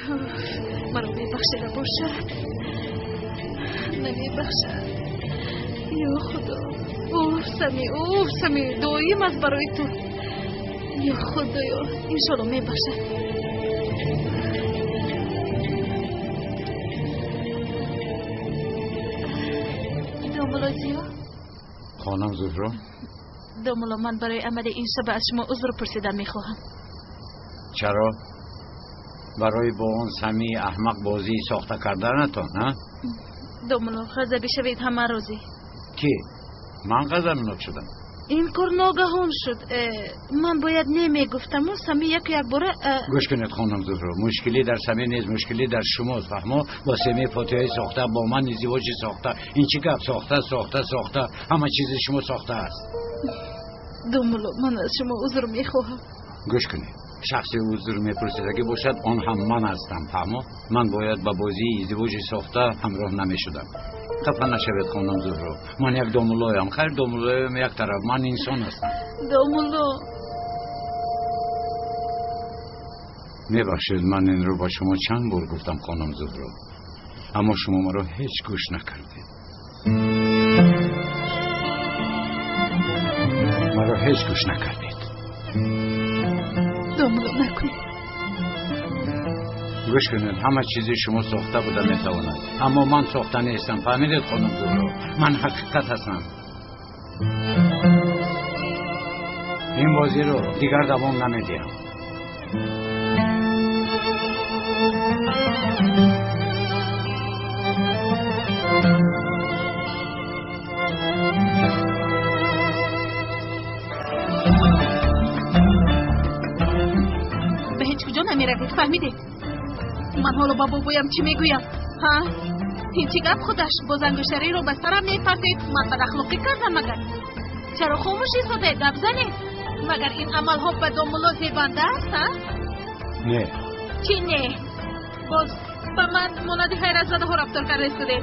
Маро мебахшида бошад, намебахшад. Ё Худо, уф Сами, уф Сами, доим аст барои ту. Ё Худоё, иншолло мебахшад. Домулло Зиё? Хонум Зуҳро? Домулло, ман барои амали ин шаба аз шумо узр пурсидан мехоҳам. Чаро? Барои бо он Самии аҳмақ бозӣ сохта карданатон, ҳа? Домулло, ғазабӣ шавед ҳама розӣ. Кӣ? Ман ғазабнок шудам? Ин кор ногаҳон шуд. Ман бояд не мегуфтаму Сами яку якбора. Гӯш кунед, хонум Зуҳро, мушкилӣ дар Сами нест, мушкилӣ дар шумост. Фаҳмо? Бо Сами фотиҳаи сохта, бо ман издивоҷи сохта. Ин чӣ гап? Сохта, сохта, сохта, ҳама чизи шумо сохта аст. Домулло, ман аз шумо узр мехоҳам. Гӯш кунед, шахсе узр мепурсидагӣ бошад, он ҳам ман ҳастам. Фаҳмо? Ман бояд ба бозии издивоҷи сохта ҳамроҳ намешудам. Хафа нашавед, хонум Зуҳро, ман як домуллоям. Хайр, домуллоям як тараф, ман инсон ҳастам. Домулло, мебахшед, ман инро ба шумо чанд бор гуфтам, хонум Зуҳро, аммо шумо маро ҳеҷ гӯш накардед. Маро ҳеҷ гӯш накардед. Домулло, накунед. Гӯш кунед, ҳама чизи шумо сохта буда метавонад, аммо ман сохта нестам. Фаҳмидед, хонум Зуҳро? Ман ҳақиқат ҳастам. Ин бозиро дигар давом намедиҳам. Ба ҳеҷ куҷо намеравед, фаҳмидед? Ман ҳоло ба бобоям чӣ мегӯям? Ҳа? Ин чӣ гап худаш? Боз ангуштариро ба сарам мепартед. Ман бадахлоқӣ кардам магар? Чаро хомӯш истодаед? Гап занед. Магар ин амалҳо ба домулло зебанда аст, ҳа? Не. Чӣ не? Боз ба ман монанди ҳайратзадаҳо рафтор карда истодед.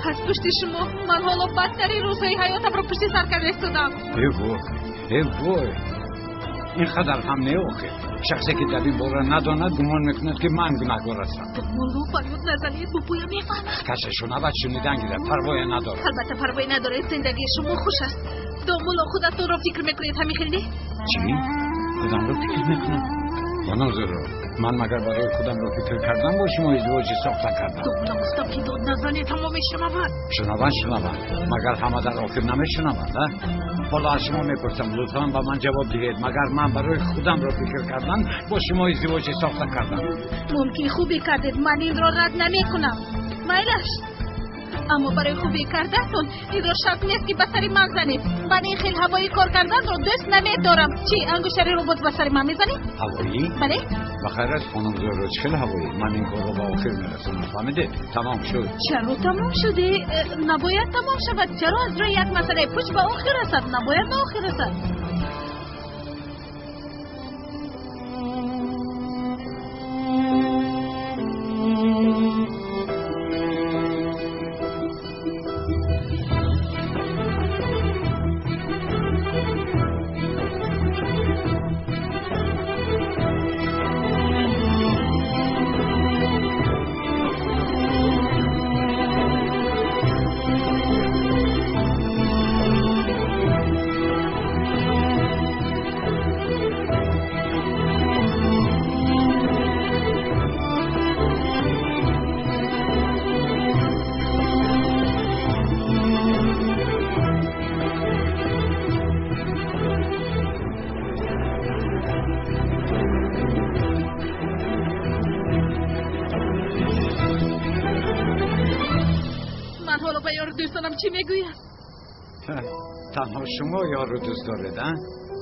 Аз пушти шумо ман ҳоло бадтарин рӯзҳои ҳаётамро пушти сар карда истодам. Э вой, э вой, ин қадар ҳам не охир. Шахсе ки дар ин бора надонад, гумон мекунад, ки ман гунаҳкор ҳастам. Домулло, фарёд назанед, бобоям мефаҳмад. Касе шунавад, шунидан гирад, парвое надорад. Албатта парвое надоред, зиндагии шумо хуш аст. Домулло, худатонро фикр мекунед, ҳамин хел не? Чӣ? Худамро фикр мекунам? Хонум Зуҳро, ман магар барои худамро фикр кардан бо шумо издивоҷи сохта кардам? Домулло, гуфтам ки дод назанед, ҳама мешунаванд. Шунаванд, шунаванд, магар ҳама дар охир намешунаванд, а? Ҳоло аз шумо мепурсам, лутфан ба ман ҷавоб диҳед, магар ман барои худамро фикр кардан бо шумо издивоҷи сохта кардам? Мумкин хубӣ кардед, ман инро рад намекунам. Майлаш, аммо барои хубӣ кардаатон инро шарт нест, ки ба сари ман занед. Ман ин хел ҳавоӣ кор карданро дӯст намедорам. Чӣ, ангуштариро боз ба сари ман мезанед? Ҳавоӣ? Бале. Ба хайр аст, хонум Зуҳро, чӣ хел ҳавоӣ? Ман ин корро ба охир мерасонам, фаҳмидед? Тамом шуд. Чаро тамом шуде? Набояд тамом шавад. Чаро аз рӯи як масъалаи пуч ба охир расад? Набояд ба охир расад. Дӯстонам чӣ мегӯяд? Танҳо шумо ёру дӯст доред, а?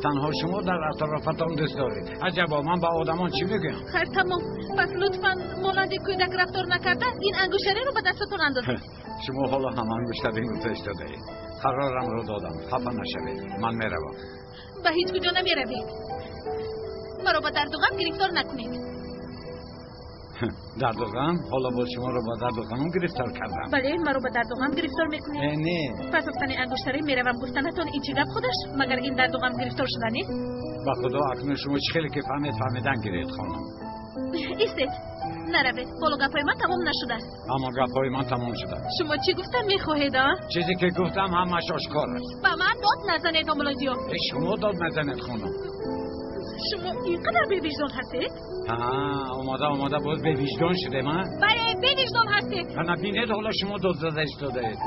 Танҳо шумо дар атрофатон дӯст доред. Аҷабо, ман ба одамон чӣ мегӯям? Хайр, тамом. Пас лутфан монанди кӯдак рафтор накарда, ин ангуштариро ба дастатон андозед. Шумо ҳоло ҳам ангуштарин гуфта истодаед. Қарорамро додам, хафа нашавед, ман меравам. Ба ҳеҷ куҷо намеравед. Маро ба дарду ғам гирифтор накунед. Дарду ғам? Ҳоло боз шуморо ба дарду ғамам гирифтор кардам. Бале, маро ба дарду ғам гирифтор мекунед. Э, не. Пас афтани ангуштарӣ меравам гуфтанатон ин чӣ гап худаш? Магар ин дарду ғам гирифтор шуда нест? Ба худо, акнун шумо чӣ хеле ки фаҳмед, фаҳмидан гиред, хонум. Истед, наравед, ҳоло гапҳои ман тамом нашудааст. Аммо гапҳои ман тамом шудааст. Шумо чӣ гуфтан мехоҳед, а? Чизе ки гуфтам ҳамаш ошкор аст. Ба ман дод назанед, домулло Зиё. Шумо дод назанед, хонум. Шумо ин қадар бевиҷдон ҳастед? Омода омода боз бевиҷдон шудем, а? Бале, бевиҷдон ҳастед. Ана бинед, ҳоло шумо дод зада истодаед.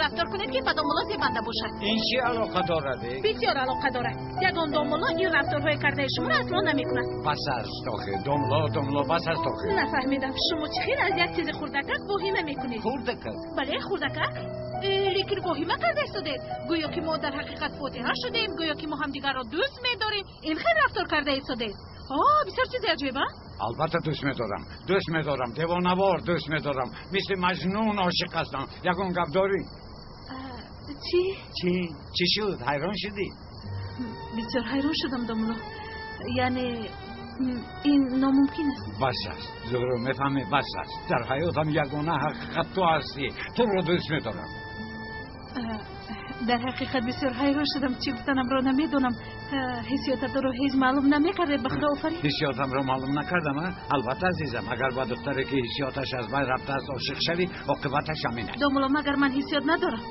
Рафтор кунед ки ба домулло зебанда бошад. Ин чӣ алоқа дорад? Бисёр алоқа дорад. Ягон домулло ин рафторҳои кардаи шуморо асло намекунад. Бас аст охир, домулло, домулло, бас аст охир. Нафаҳмидам, шумо чӣ хел аз як чизи хурдакак воҳима мекунед? Хурдакак? Бале, хурдакак. Лекин воҳима карда истодед. Гӯё ки мо дар ҳақиқат фотиҳа шудем, гӯё ки мо ҳамдигарро дӯст медорем. Ин хел рафтор карда истодед. Бисёр чизи аҷиб, а? Албатта дӯст медорам, дӯст медорам, девонавор дӯст медорам, мисли маҷнун ошиқ ҳастам. Ягон гап дорӣ? Чӣ? Чӣ? Чӣ шуд? Ҳайрон шудӣ? Бисёр ҳайрон шудам, домулло. Яъне ин номумкин аст. Бас аст, Зуҳро, мефаҳмӣ, бас аст. Дар ҳаётам ягона ҳақиқат ту ҳастӣ. Туро дӯст медорам. Дар ҳақиқат бисёр ҳайрон шудам, чӣ гуфтанамро намедонам. Ҳиссиётатро ҳеҷ маълум намекардед, ба худо офарин. Ҳиссиётамро маълум накардам, а? Албатта, азизам, агар ба духтаре ки ҳиссиёташ аз байн рафтааст ошиқ шавӣ, оқибаташ ҳамин аст. Домулло, магар ман ҳиссиёт надорам?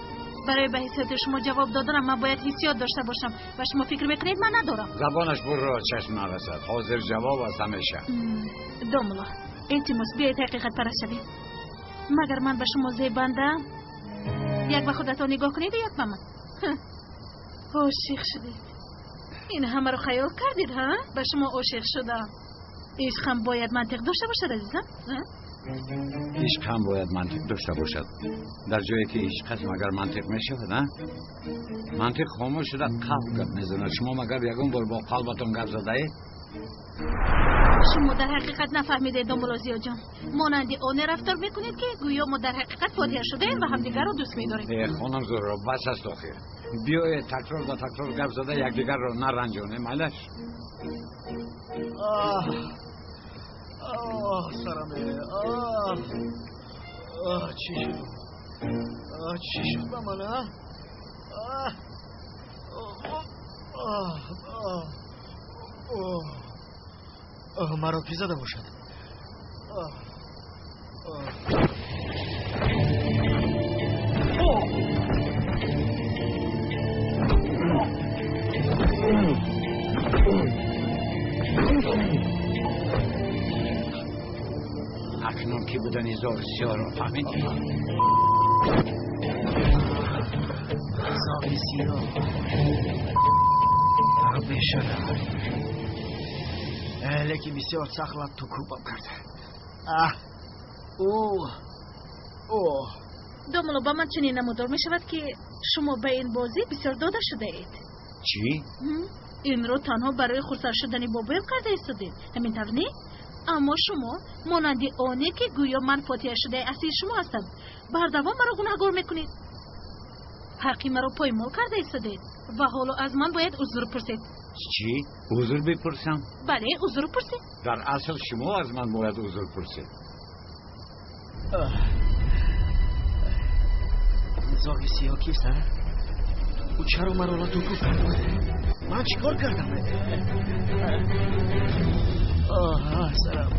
Барои ба ҳиссиёти шумо ҷавоб доданам ман бояд ҳиссиёт дошта бошам ва шумо фикр мекунед ман надорам. Забонаш бурро чашм нарасад. Ҳозир ҷавоб аст ҳамеша. Домулло, илтимос, биёед ҳақиқатпараст шавем. Магар ман ба шумо зебандаам? Як ба худатон нигоҳ кунед, як ба ман. Ошиқ шудед. Ин ҳамаро хаёл кардед, ҳа? Ба шумо ошиқ шудам. Ишқ ҳам бояд мантиқ дошта бошад, азизам. Ишқ ҳам бояд мантиқ дошта бошад. Дар ҷое ки ишқ аст магар мантиқ мешавад, а? Мантиқ хомӯш шуда қалб гап мезанад. Шумо магар ягон бор бо қалбатон гап задаед? Шумо дар ҳақиқат нафаҳмидед, домулло Зиёҷон. Монанди оне рафтор мекунед ки гӯё мо дар ҳақиқат фотиҳа шудаем ва ҳамдигарро дӯст медорем. Хонум Зуҳро, бас аст охир. Биёед такрор ба такрор гап зада якдигарро наранҷонем, майлаш? Сараме, чӣ шуд? Чӣ шуд ба ман, а? Маро кӣ зада бошад? Акнун ки будани зоғи сиёҳро фаҳмидӣ? Зоғи сиёҳ бешарам, лекин бисёр сахт латту кӯбам карда. Домулло, ба ман чунин намудор мешавад ки шумо ба ин бозӣ бисёр дода шудаед. Чӣ? Инро танҳо барои хурсанд шудани бобоям карда истодед, ҳамин тавр не? Аммо шумо монанди оне ки гӯё ман фотиҳа шудаи аслии шумо ҳастам, бардавом маро гунаҳгор мекунед. ҳаққи маро поймол карда истодед ва ҳоло аз ман бояд узр пурсед. Чӣ? Узр бипурсам? Бале, узр пурсед. Дар асл шумо аз ман бояд узр пурсед. Зоғи сиёҳ кист, а? Ӯ чаро маро лату кӯб кард? Ман чӣ кор кардам? Сарам.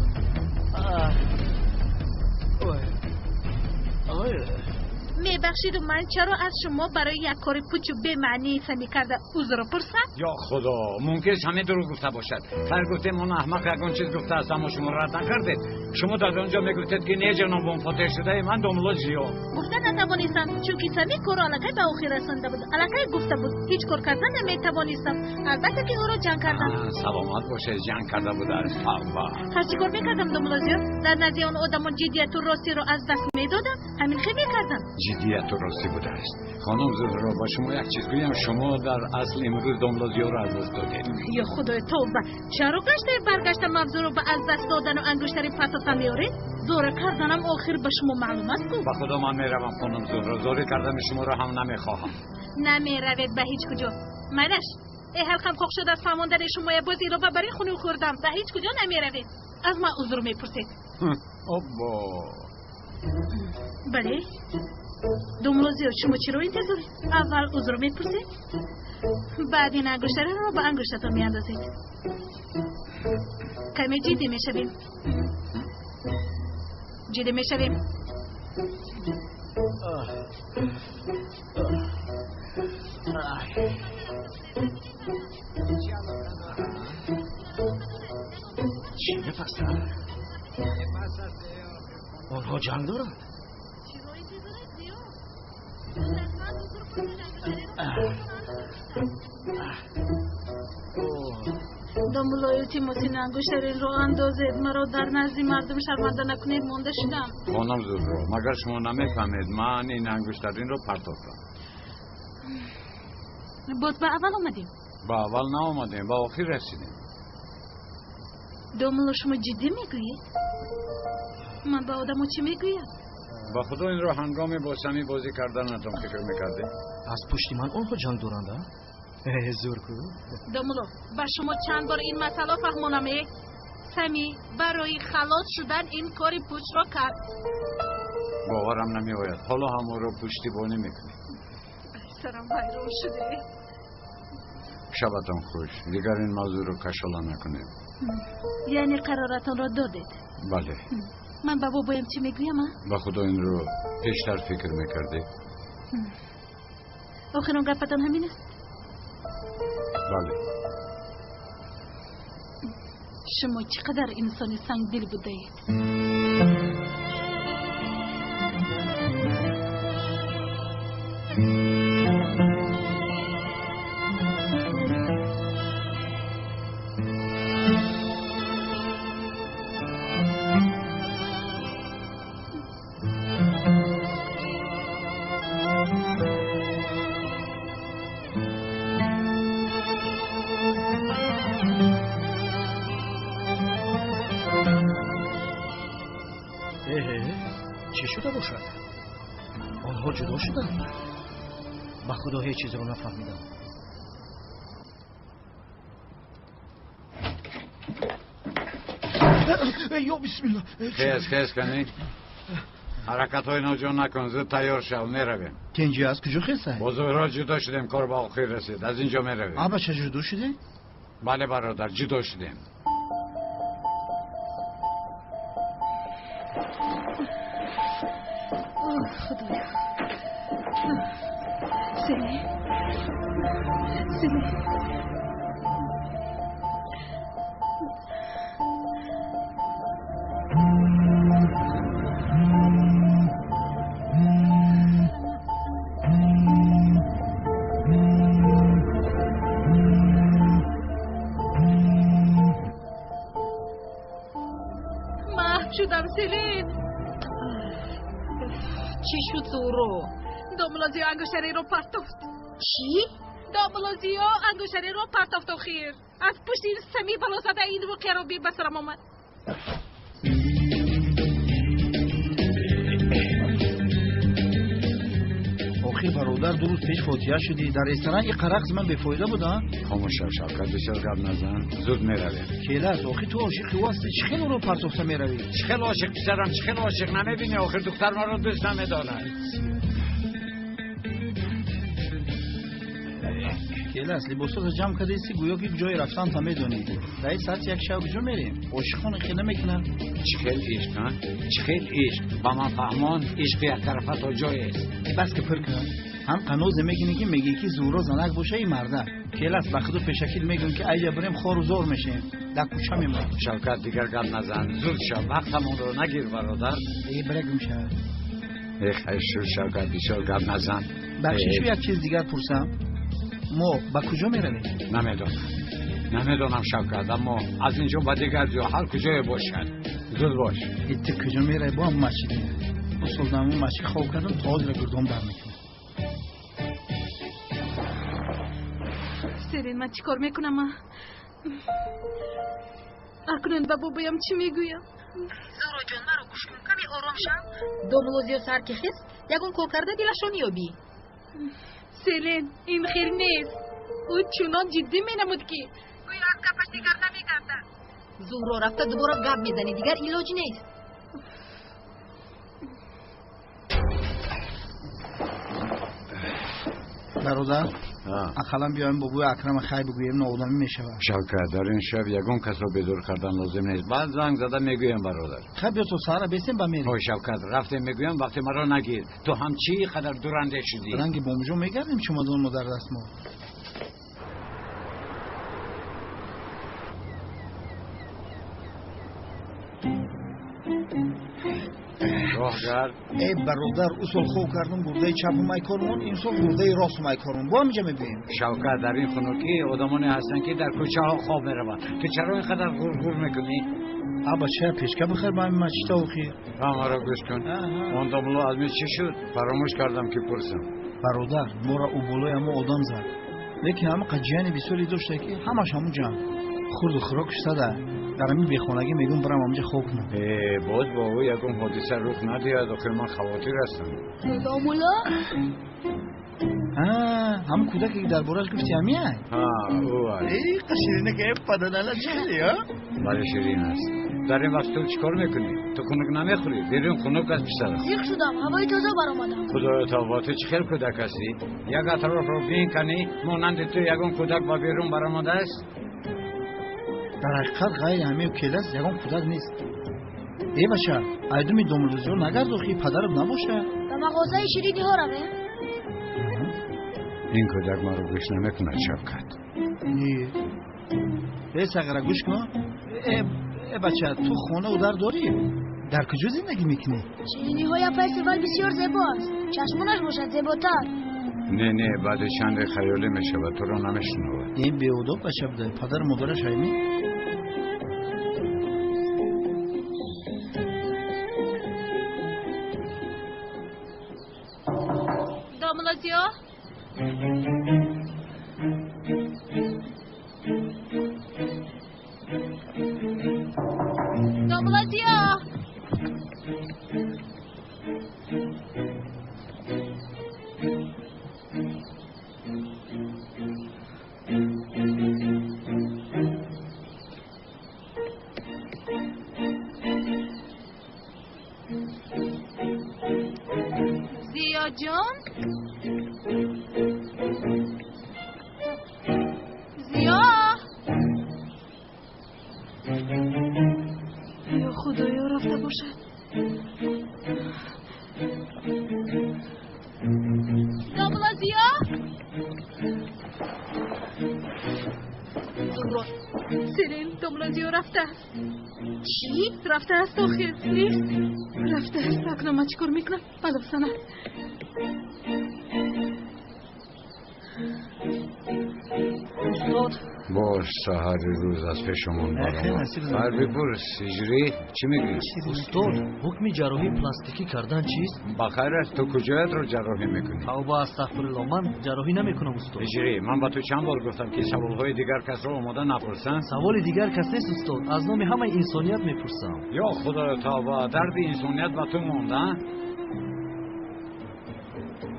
Мебахшиду, ман чаро аз шумо барои як кори пучу бемаънии фанӣ карда узр пурсам? Ё худо, мумкин аст ҳамин дурӯғ гуфта бошад. Хайр, гуфтем он аҳмақ ягон чиз гуфтааст, аммо шумо рад накардед. Шумо дар он ҷо мегуфтед ки не, ҷанобон, фотиҳ шудаи ман домулло Зиё. Гуфта натавонистам, чунки сами корро аллакай ба охир расонда буд. Аллакай гуфта буд, ҳеҷ кор карда наметавонистам. Албатта ки ӯро ҷанг кардам. Саломат бошед, ҷанг карда будааст. Тавба. Ҳар чӣ кор мекардам, домулло Зиё, дар назди он одамон ҷиддияту ростиро аз даст медодам, ҳамин хел мекардам. Ҷиддияту ростӣ будааст. Хонум Зуҳро, ба шумо як чиз гӯям, шумо дар асл имрӯз домулло Зиёро аз даст додед. Ё худои, тавба! Чаро гаштаи баргашта мавзӯъро ба аз даст додану ангуштари патота меоред? Зора карданам охир ба шумо маълум аст ку? Ба худо ман меравам, хонум Зуҳро, зорӣ кардани шуморо ҳам намехоҳам. Намеравед ба ҳеҷ куҷо. Майлаш, ҳалқам хоқ шуда аз фаҳмондани шумоя, боз илова бар ин хунук хӯрдам. Ба ҳеҷ куҷо намеравед. Аз ман узр мепурсед. Оббо. Бале. Домулло Зиё, шумо чиро интизоред? Аввал узр мепурсед, баъд ин ангуштариро ба ангуштатон меандозед. Каме ҷиддӣ мешавем. Ҷиддӣ мешавем. Чӣ мепасад? Онҳо ҷанг доранд? Домулло, илтимос, ин ангуштаринро андозед. Маро дар назди мардум шарманда накунед, монда шудам. Хонум Зуҳро, магар шумо намефаҳмед, ман ин ангуштаринро партофтам. Боз ба аввал омадем? Ба аввал наомадем, ба охир расидем. Домулло, шумо ҷиддӣ мегӯед? Ман ба одамо чӣ мегӯям? Ба худо инро ҳангоми бо Самӣ бозӣ карданатон фикр мекардем. Аз пушти ман онҳо ҷанг доранд, а? Зур ку. Домулло, ба шумо чанд бор ин масъала фаҳмонам, э? Самӣ барои халос шудан ин кори пучро кард. Боварам намеояд. Ҳоло ҳам ӯро пуштибонӣ мекунед. Сарам вайрон шуде. Шабатон хуш. Дигар ин мавзӯъро кашола накунем. Яъне қароратонро додед? Бале. Ман ба бобоям чӣ мегӯям, а? Ба худо инро пештар фикр мекардед. Охирон гапатон ҳамин аст? Бале. Шумо чӣ қадар инсони сангдил будаед. Чӣ шуда бошад? Онҳо ҷудо шуданд? Ба худо ҳеҷ чизро нафаҳмидам. Ё бисмилла. Хез, хез кани. Ҳаракатҳои ноҷо накун, зуд тайёр шав, меравем. Тинҷи аз куҷо хезай? Бо Зуҳро ҷудо шудем, кор ба охир расид. Аз ин ҷо меравем. Абача ҷудо шудем? Бале бародар, ҷудо шудем. Худоё. Селин. Селин. Маҳв шудам, Селин. Чӣ шуд, Зуҳро? Домулло Зиё ангуштариро партофт. Чӣ? Домулло Зиё ангуштариро партофт охир. Аз пушти ин Самӣ балозада ин воқеаро ба сарам омад. Охир бародар, ду рӯз пеш фотиҳа шудӣ. Дар ресторан ин рақс ман бефоида буд, а? Хомӯш шав, Шавкат, бисёр гап назан. Зуд меравем. Келас, охир ту ошиқи ӯ ҳастӣ. Чӣ хел ӯро партофта меравӣ? Чӣ хел ошиқ, писарам, чӣ хел ошиқ? Намебинӣ, охир духтар маро дӯст намедорад. Келас, либосото ҷамъ кардаисти, гӯё ки ҷои рафтанта медонӣ. Дар ин саати як шаб куҷо мерем? Ошиқон хел намекунанд. Чӣ хел ишқ, а? Чӣ хел ишқ? Ба ман фаҳмон, ишқи яктарафа то ҷоест. Бас ки пир кун. Ҳам қанозе мекунӣ ки мегӯӣ ки Зуҳро занак боша и марда. Келас, ба худу пешакил мегӯем ки айҷа бирем хору зор мешем. Дар кӯча мемонем. Шавкат, дигар гап назан. Зуд шав, вақтамонро нагир, бародар. Э, бира гум шав. Э, хайр шуд, Шавкат, бисёр гап назан. Бахшишу, як чиз дигар пурсам. Мо ба куҷо меравем? Намедонам. Намедонам, Шавкат, аммо аз ин ҷо ба дигар ҷо ҳар куҷое бошад. Зуд бош. Ту куҷо меравӣ? Бо ҳам масҷид меравӣ. Устод, ҳамон масҷид хоб кардам, то ҳозира гурдом дар мекунам. Селин, ман чӣ кор мекунам? Акнун ба бобоям чӣ мегӯям? Зуҳроҷон, маро гӯш кун, каме ором шав. Домулло Зиё сар ки хест, ягон кор карда дилашро меёбӣ. Селин, ин хел нест. Ӯ чунон ҷиддӣ менамуд, ки гӯё аз гапаш дигар намегардад. Зуҳро рафта дубора гап мезанӣ, дигар илоҷ нест. Бародар, ақаллан биёем бобои Акрама хай бигӯем, ноодамӣ мешавад. Шавкат, дар ин шаб ягон касро бедор кардан лозим нест. Баъд занг зада мегӯям, бародар. Хай биё то саҳара бесем ба мерем. Ой Шавкат, рафтем мегӯям, вақте маро нагир. Ту ҳам чӣ қадар дурандеш шудӣ? Ранги бомжо мегардем чумадон мо дар даст мо. Роҳгар. Э бародар, ӯ сол хоб кардум гурдаи чапу майкормон, ин сол гурдаи росту майкормон. Бо ҳаминҷа мебием. Шавкат, дар ин хунукӣ одамоне ҳастанд, ки дар кӯчаҳо хоб мераванд. Ту чаро ин қадар ғурғур мекунӣ? А бача, пешка бихар ба ҳамин мачита охир. Маро гӯш кун. Он домло аз ми чӣ шуд? Фаромӯш кардам, ки пурсам. Бародар, моро ӯ болои ҳамо одам зад. Лекин ҳама қаҷияни бисёре дошта, ки ҳамаш ҳамун ҷамъ. Хурду хӯрок шуда. Дар ҳамин бехонагӣ мегӯм барам ҳаминҷа хоб кунам. Э, боз бо ӯ ягон ҳодиса рух надиҳад, охир ман хавотир ҳастам. Домулло? Ҳамун кӯдаке, ки дар борааш гуфти, ҳамиай? Ҳа, ӯ аст. Э, қаширина ки паданала чили, а? Бале, ширин аст. Дар ин вақт ту чӣ кор мекунӣ? Ту хунук намехӯрӣ? Берун хунук аст, писарам. Зиқ шудам, ҳавои тоза баромадам. Худоё тавба, ту чӣ хел кӯдак ҳастӣ? Як атрофро бин канӣ, монанди ту ягон кӯдак ба берун баромадааст? Дар ҳақиқат ғайри ҳамею келас ягон кӯдак нест. Э бача, айдуми домуллозиё нагардохӣ, падарат набошад? Ба мағозаи шириниҳо равем? Ин кӯдак маро гӯш намекунад, Шавкат. Не. Э сағира, гӯш кун. Э бача, ту хонаву дар дорӣ? Дар куҷо зиндагӣ мекунӣ? Шириниҳои апаи Севал бисёр зебо аст. Чашмонаш бошад зеботар. Не, не, баъди чанде хаёлӣ мешавад, туро намешунавад. Ин беодоб бача буда, падару модараш ҳайми? Домлозиё? Домлозиё? Зиёҷон? Зиё? Ё Худоё, рафта бошад. Домла Зиё? Зуҳро. Сирин, домла Зиё рафтааст. Чӣ? Рафтааст охир, нест. Рафтааст. Акнун ман чӣ кор мекунам? Балофсана. Устод. Бош, саҳари рӯз аз пешамон баромад. Ҳар бипурс, ҳиҷрӣ, чӣ мегӯӣ? Устод, ҳукми ҷарроҳии пластикӣ кардан чист? Ба хайр аст, ту куҷоятро ҷарроҳӣ мекунӣ? Тавба, астағфирулло, ман ҷарроҳӣ намекунам, устод. Ҳиҷрӣ, ман ба ту чанд бор гуфтам, ки саволҳои дигар касро омода напурсанд? Саволи дигар кас нест, устод. Аз номи ҳамаи инсоният мепурсам. Ё Худоё тавба, дарди инсоният ба ту монда?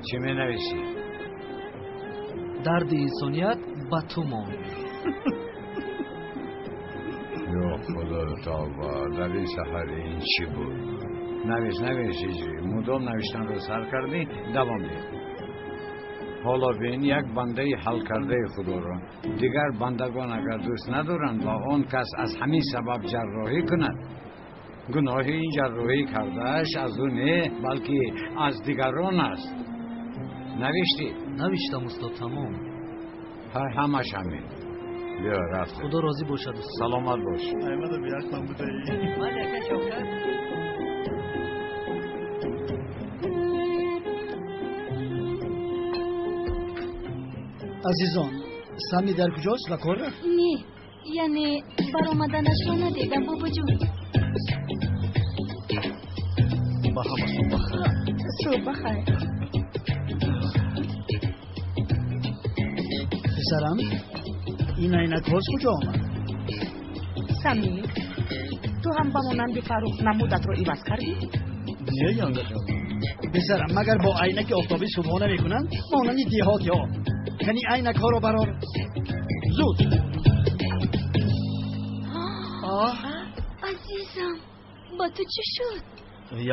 Чӣ менависӣ? Дарди инсоният ба ту монд. Ё Худоё тавба, дар ин саҳар ин чӣ буд? Навис, навис, ҳиҷрӣ. Мудом навиштанро сар кардӣ, давом деҳ. Ҳоло бин, як бандаи ҳалкардаи Худоро дигар бандагон агар дӯст надоранд ва он кас аз ҳамин сабаб ҷарроҳӣ кунад, гуноҳи ин ҷарроҳӣ кардааш аз ӯ не, балки аз дигарон аст. Навиштӣ? Навиштам, устод, тамом. Ҳамаш ҳамин. Биё, рафтем. Худо розӣ бошад, устод. Саломат бош. Аймада биақлам будаи. Ман яка Шавкат. Азизон, Сами дар куҷост? Ба кор рафт? Не, яъне баромаданашро надидам, бобоҷон. Ба ҳама субҳ бахайр. Субҳ бахайр. Писарам, ин айнакҳоз куҷо омад? Самир, ту ҳам ба монанди Фаррух намудатро иваз кардӣ? Не, янгаҷон. Писарам, магар бо айнаки офтобӣ субҳона мекунанд? Монанди деҳотиҳо. Кани айнакҳоро барор. Зуд. Ба ту чӣ шуд?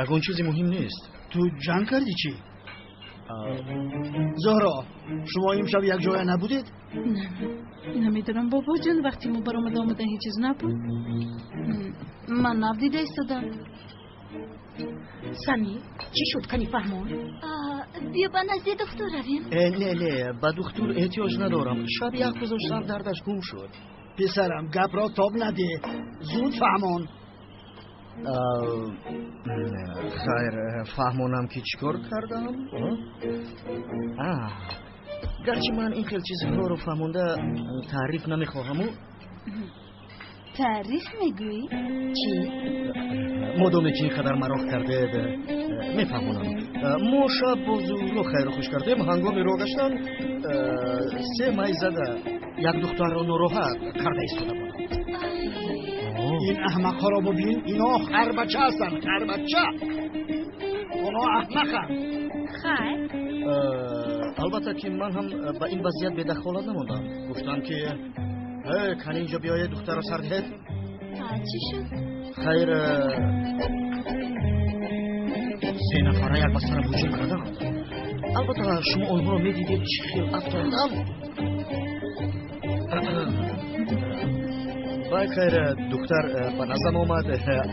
Ягон чизи муҳим нест. Ту ҷанг кардӣ чӣ? Зуҳро, шумо имшаб якҷоя набудед? Намедонам бобоҷон, вақте мо баромада омадан ҳеҷ чиз набуд. Ман нав дида истодам. Сами, чӣ шуд, кани фаҳмон? Биё ба назди духтур равем. Не, не, ба духтур эҳтиёҷ надорам. Шаб як гузоштам, дардаш гум шуд. Писарам, гапро тоб надеҳ, зуд фаҳмон. Хайр, фаҳмонам ки чӣ кор кардам? Гарчи ман ин хел чизҳоро фаҳмонда таъриф намехоҳаму. Таъриф мегӯӣ? Чӣ? Модоме ки ин қадар мароқ кардед, мефаҳмонам. Мо шаб бо Зуҳро хайру хуш кардем. Ҳангоми роҳ гаштан се майзада як духтарро нороҳат карда истода будам. Ин аҳмақҳоро бубин, ино харбача ҳастанд, харбача. Онҳо аҳмақанд. Хайр. Албатта ки ман ҳам ба ин вазъият бедахолат намондам. Гуфтам ки кани инҷо биёед, духтарро сар диҳед. Чӣ шуд? Хайр, се нафара як ба сарам ҳуҷум карданд. Албатта шумо онҳоро медидед, чӣ хел афтодам. Баъд хайр, духтар ба наздам омад.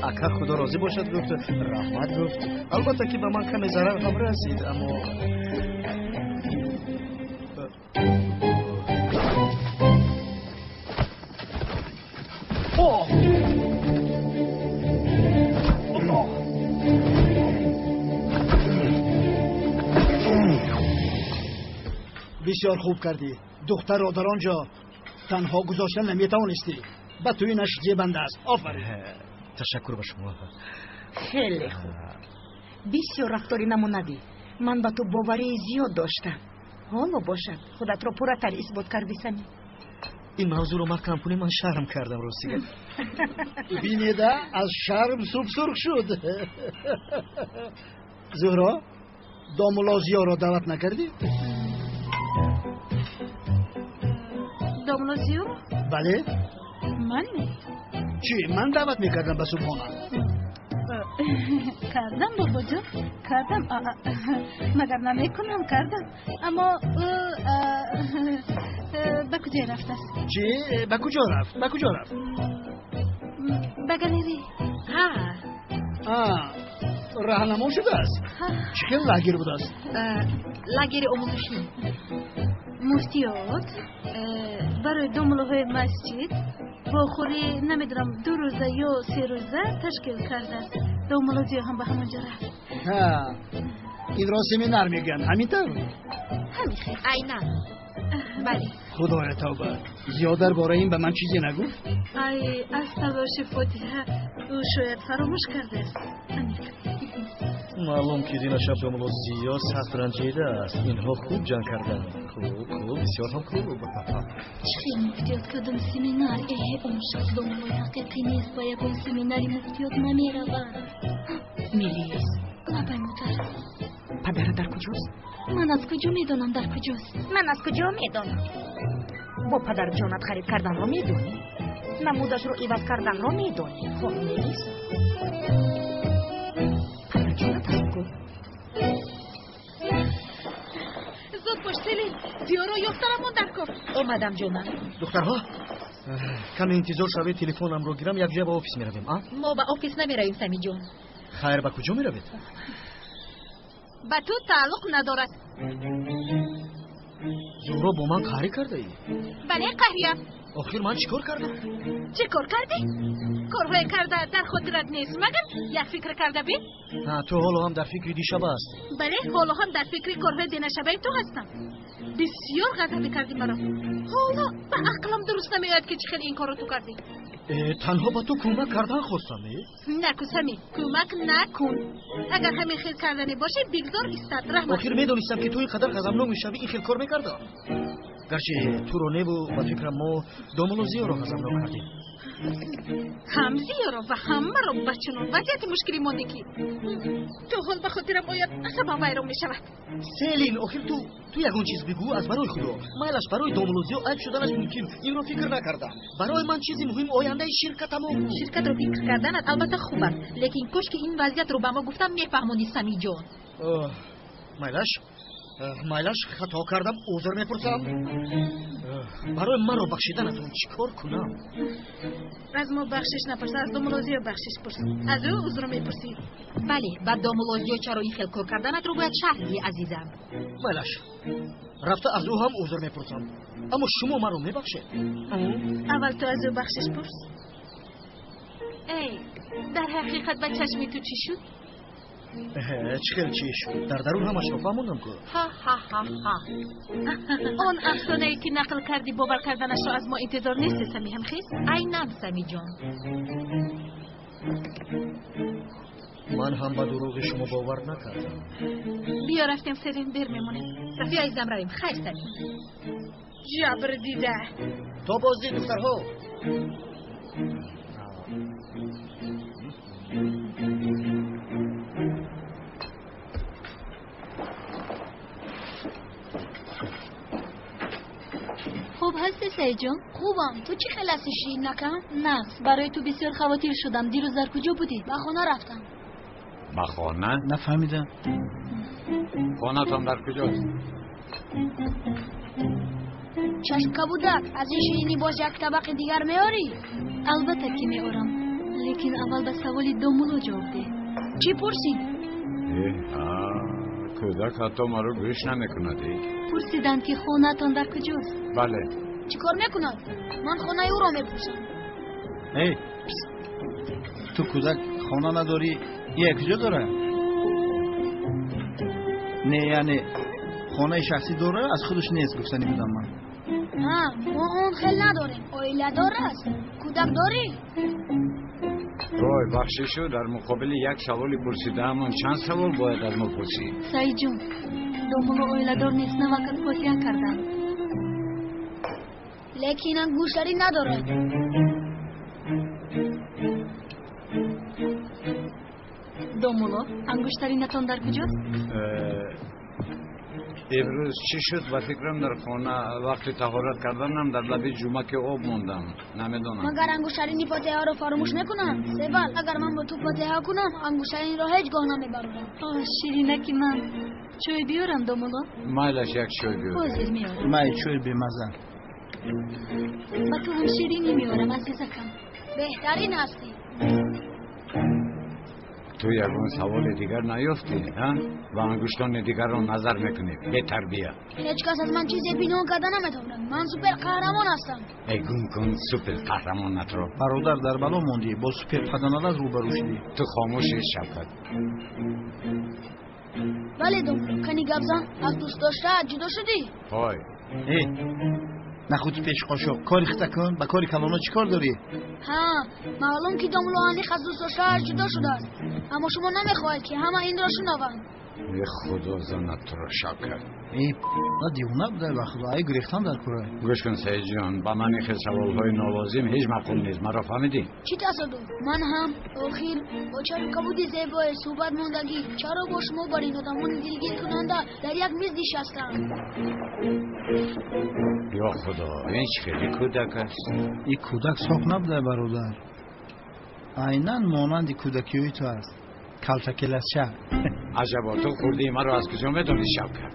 Ака, худо розӣ бошад, гуфт, раҳмат гуфт. Албатта ки ба ман каме зарар ҳам расид, аммо бисёр хуб кардӣ. Духтарро дар он ҷо танҳо гузошта наметавонистӣ. Ба ту инаш зебанда аст. Офарин. Ташаккур ба шумо. Хеле хуб, бисёр рафтори намунавӣ. Ман ба ту боварии зиёд доштам. Ҳоло бошад, худатро пурратар исбот кардӣ, Сами. Ин мавзӯъро маҳкам кунем, ман шарм кардам, ростига. Бинеда, аз шарм субсурх шуд. Зуҳро, домулло Зиёро даъват накардӣ? Домулло Зиёро? Бале. Ман не. Чӣ, ман даъват мекардам ба субҳона? Кардам, бобоҷон, кардам. Магар намекунам, кардам. Аммо ӯ ба куҷо рафтааст? Чӣ, ба куҷо рафт? Ба куҷо рафт? Ба галерея. Ҳа. Раҳнамо шудааст? Чӣ хел лагер будааст? Лагери омӯзишӣ. Муфтиёт барои домуллоҳои масҷид вохӯрӣ, намедонам, 2 рӯза ё 3 рӯза ташкил кардааст. Домулло Зиё ҳам ба ҳамон ҷо рафт. Инро семинар мегӯянд, ҳамин тавр? Ҳамин хел. Айнан. Бале. Худоя тавба, Зиё дар бораи ин ба ман чизе нагуфт? Ай, аз талоши фотиҳа ӯ шояд фаромӯш кардааст. Аниқ. Маълум ки дина шаб домулло Зиё сахт ранҷидааст. Инҳо хуб ҷанг карданд. Хуб, хуб, бисёр ҳам хуб. Чӣ хел муфтиёт кардам семинар? Он шахс домуллои ҳақиқӣ нест, ба ягон семинари муфтиёт намеравад. Мелис. Лабай, модар. Падарат дар куҷост? Ман аз куҷо медонам дар куҷост? Ман аз куҷо медонам? Бо падарҷонат харид карданро медонӣ? Намудашро иваз карданро медонӣ? Хоб, Мелис, падарҷонат аст ку? Зуд бош, Селин, Зиёро ёфтарамон дар кор. Омадам, ҷонам. Духтарҳо, каме интизор шавед, телефонамро гирам, якҷоя ба офис меравем. Мо ба офис намеравем, Самиҷон. Хайр, ба куҷо меравед? Ба ту тааллуқ надорад. Зуҳро, бо ман қаҳрӣ кардаӣ? Бале, қаҳриям. Охир ман чӣ кор кардам? Чӣ кор кардӣ? Корҳое карда дар хотират нест, магар як фикр карда бин? Ту ҳоло ҳам дар фикри дишаба ҳастӣ. Бале, ҳоло ҳам дар фикри корҳои динашабаи ту ҳастам. Бисёр ғазабӣ кардӣ маро. Ҳоло ба ақлам дуруст намеояд ки чӣ хел ин корро ту кардӣ. Танҳо ба ту кӯмак кардан хостам. Наку, Сами, кӯмак накун. Агар ҳамин хел кардане бошӣ, бигзор истад. Раҳмат. Охир медонистам ки ту ин қадар ғазабнок мешавӣ, ин хел кор мекардам. Гарчи туро неву ба фикрам мо домулло Зиёро ғазабнок кардем. Ҳам Зиёро ва ҳам маро ба чунон вазъияти мушкилӣ мондӣ, ки то ҳол ба хотирам ояд, асабам вайрон мешавад. Селин, охир ту ягон чиз бигӯ, аз барои Худо. Майлаш, барои домулло Зиё айб шуданаш мумкин, инро фикр накардам. Барои ман чизи муҳим ояндаи ширкатамон буд. Ширкатро фикр карданат албатта хуб аст, лекин кош ки ин вазъиятро ба мо гуфтам мефаҳмонӣ, Самиҷон. Майлаш, майлаш, хато кардам, узр мепурсам. Барои маро бахшиданатон чӣ кор кунам? Аз мо бахшиш напурс, аз домулло Зиё бахшиш пурс. Аз ӯ узр мепурсӣ. Бале, ба домулло Зиё чаро ин хел кор карданатро бояд шарҳ диҳӣ, азизам. Майлаш, рафта аз ӯ ҳам узр мепурсам. Аммо шумо маро мебахшед? Аввал ту аз ӯ бахшиш пурс. Эй, дар ҳақиқат ба чашми ту чӣ шуд? Чӣ хел чӣ шуд? Дар дарун ҳамашро фаҳмондам ку. Ҳа-ҳа-ҳа-ҳа. Он афсонае ки нақл кардӣ, бовар карданашро аз мо интизор нести, Сами, ҳамхез? Айнан, Самиҷон. Ман ҳам ба дурӯғи шумо бовар накардам. Биё рафтем, Селин, дер мемонем. Биё, азизам, равем. Хайр, Сами. Ҷабр дида. То боздид, духтарҳо. Хуб ҳастӣ, Саидҷон? Хубам. Ту чӣ хел ҳастӣ, Ширинакам? Нағз. Барои ту бисёр хавотир шудам. Дирӯз дар куҷо будӣ? Ба хона рафтам. Ба хона? Нафаҳмидам. Хонатон дар куҷост? Чашмкабудак, аз ин ширинӣ боз як табақи дигар меорӣ? Албатта ки меорам, лекин аввал ба саволи домулло ҷавоб деҳ. Чӣ пурсид? Кӯдак ҳатто маро гӯш намекунад. Пурсиданд ки хонаатон дар куҷост? Бале. Чӣ кор мекунад? Ман хонаи ӯро мепурсам. Эй, ту кӯдак хона надорӣ, ия куҷо дорад? Не, яъне хонаи шахсӣ дора, аз худаш нест, гуфтанӣ будам ман. Ҳа, мо он хел надорем. Оиладор аст. Кӯдак дорӣ? Вой, бахшишу, дар муқобили як саволи пурсидаамон чанд савол бояд аз мо пурсӣ? Саидҷон, домулло оиладор нест, навакат фотиҳа кардам. Лекин ангуштарӣ надорад. Домулло, ангуштаринатон дар куҷост? Имрӯз чӣ шуд, ба фикрам дар хона вақти таҳорат карданам дар лаби ҷумаки об мондам. Намедонам. Магар ангуштарини фотиҳаро фаромӯш мекунам? Севал, агар ман бо ту фотиҳа кунам, ангуштаринро ҳеҷ гоҳ намебарорам. Оҳ, ширинаки ман. Чой биёрам, домулло? Майлаш, як чой биёр. Ҳозир меорам. Май, чой бемаза. Ба ту ҳам ширинӣ меорам, азизакам. Беҳтарин ҳастӣ. Ту ягон саволи дигар наёфтӣ, ҳа? Ба ангуштони дигарро назар мекунӣ, бетарбия. Ҳеҷ кас аз ман чизе пинҳон карда наметавонад. Ман супер қаҳрамон ҳастам. Эй, гум кун супер қаҳрамонатро. Бародар, дар бало мондӣ, бо супер паданалат рӯбарӯ шудӣ. Ту хомӯшӣ, Шавкат. Бале, домулло, кани гап зан, аз дӯстдоштаат ҷудо шудӣ? Ҳой. Э, нахуд пеш қошуқ, кори хита кун, ба кори калоно чӣ кор дорӣ? Ҳа, маълум ки домулло аниқ аз дӯстдоштааш ҷудо шудааст, аммо шумо намехоҳед ки ҳама инро шунаванд. Э, худо занат туро, Шавкат. Эй, на девона будай, ба худо, ай гурехтан дар кора. Гӯш кун, Саидҷон, ба ман ин хел саволҳои нолозим ҳеҷ маъқул нест. Маро фаҳмидӣ? Чӣ тасодуф? Ман ҳам охир бо чашмкабуди зебое суҳбат мондагӣ. Чаро бо шумо бар ин одамони дилгиркунанда дар як миз нишастам? Ё худо, ин чӣ хели кӯдак аст? Ин кӯдак соқ набудай, бародар. Айнан монанди кӯдакиҳои ту аст. Калтакеласча. Аҷабо, ту хурдии маро аз куҷо медонӣ, Шавкат?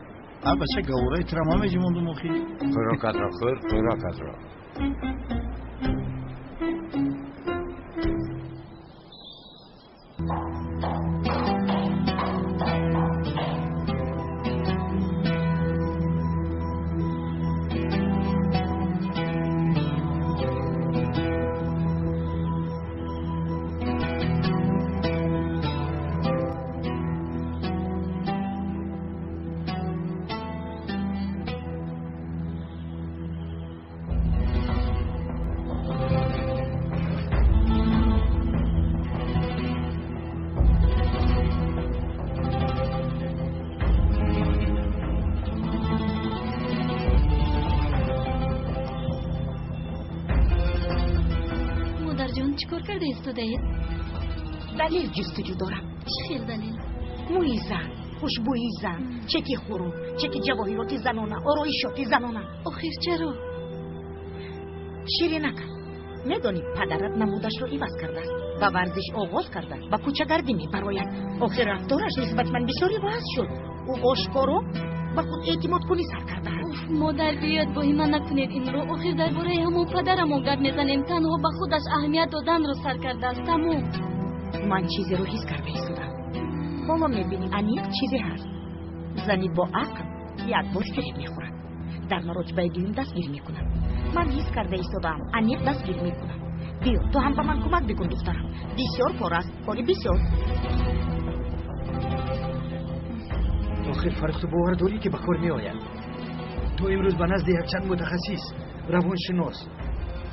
А бача, гавораи тура ман меҷимондум охи. Хӯрокатро хӯр, хӯрокатро. Модарҷон, чӣ кор карда истодаед? Далел ҷустуҷӯ дорам. Чӣ хел далел? Мӯи зан, хушбӯи зан, чеки хӯрок, чеки ҷавоҳироти занона, ороишоти занона. Охир чаро? Ширинак, медонӣ падарат намудашро иваз кардааст, ба варзиш оғоз карда, ба кӯчагардӣ мебарояд. Охир рафтораш нисбати ман бисёр иваз шуд. Ӯ ошкоро ба худ эътимодкунӣ сар кардааст. Уф, модар, биёед воҳима накунед инро. Охир дар бораи ҳамон падарамон гап мезанем. Танҳо ба худаш аҳамият доданро сар кардааст. Тамом. Ман чизеро ҳис карда истодам. Ҳоло мебинӣ, аниқ чизе ҳаст. Зани бо ақл як бор фиреб мехӯрад, дар маротибаи дуюм дастгир мекунад. Ман ҳис карда истодаам, аниқ дастгир мекунад. Биё, ту ҳам ба ман кӯмак бикун, духтарам. Бисёр кор аст, кори бисёр. Охир Фаррух, ту бовар дорӣ, ки ба кор меояд? То имрӯз ба назди якчанд мутахассис, равоншинос,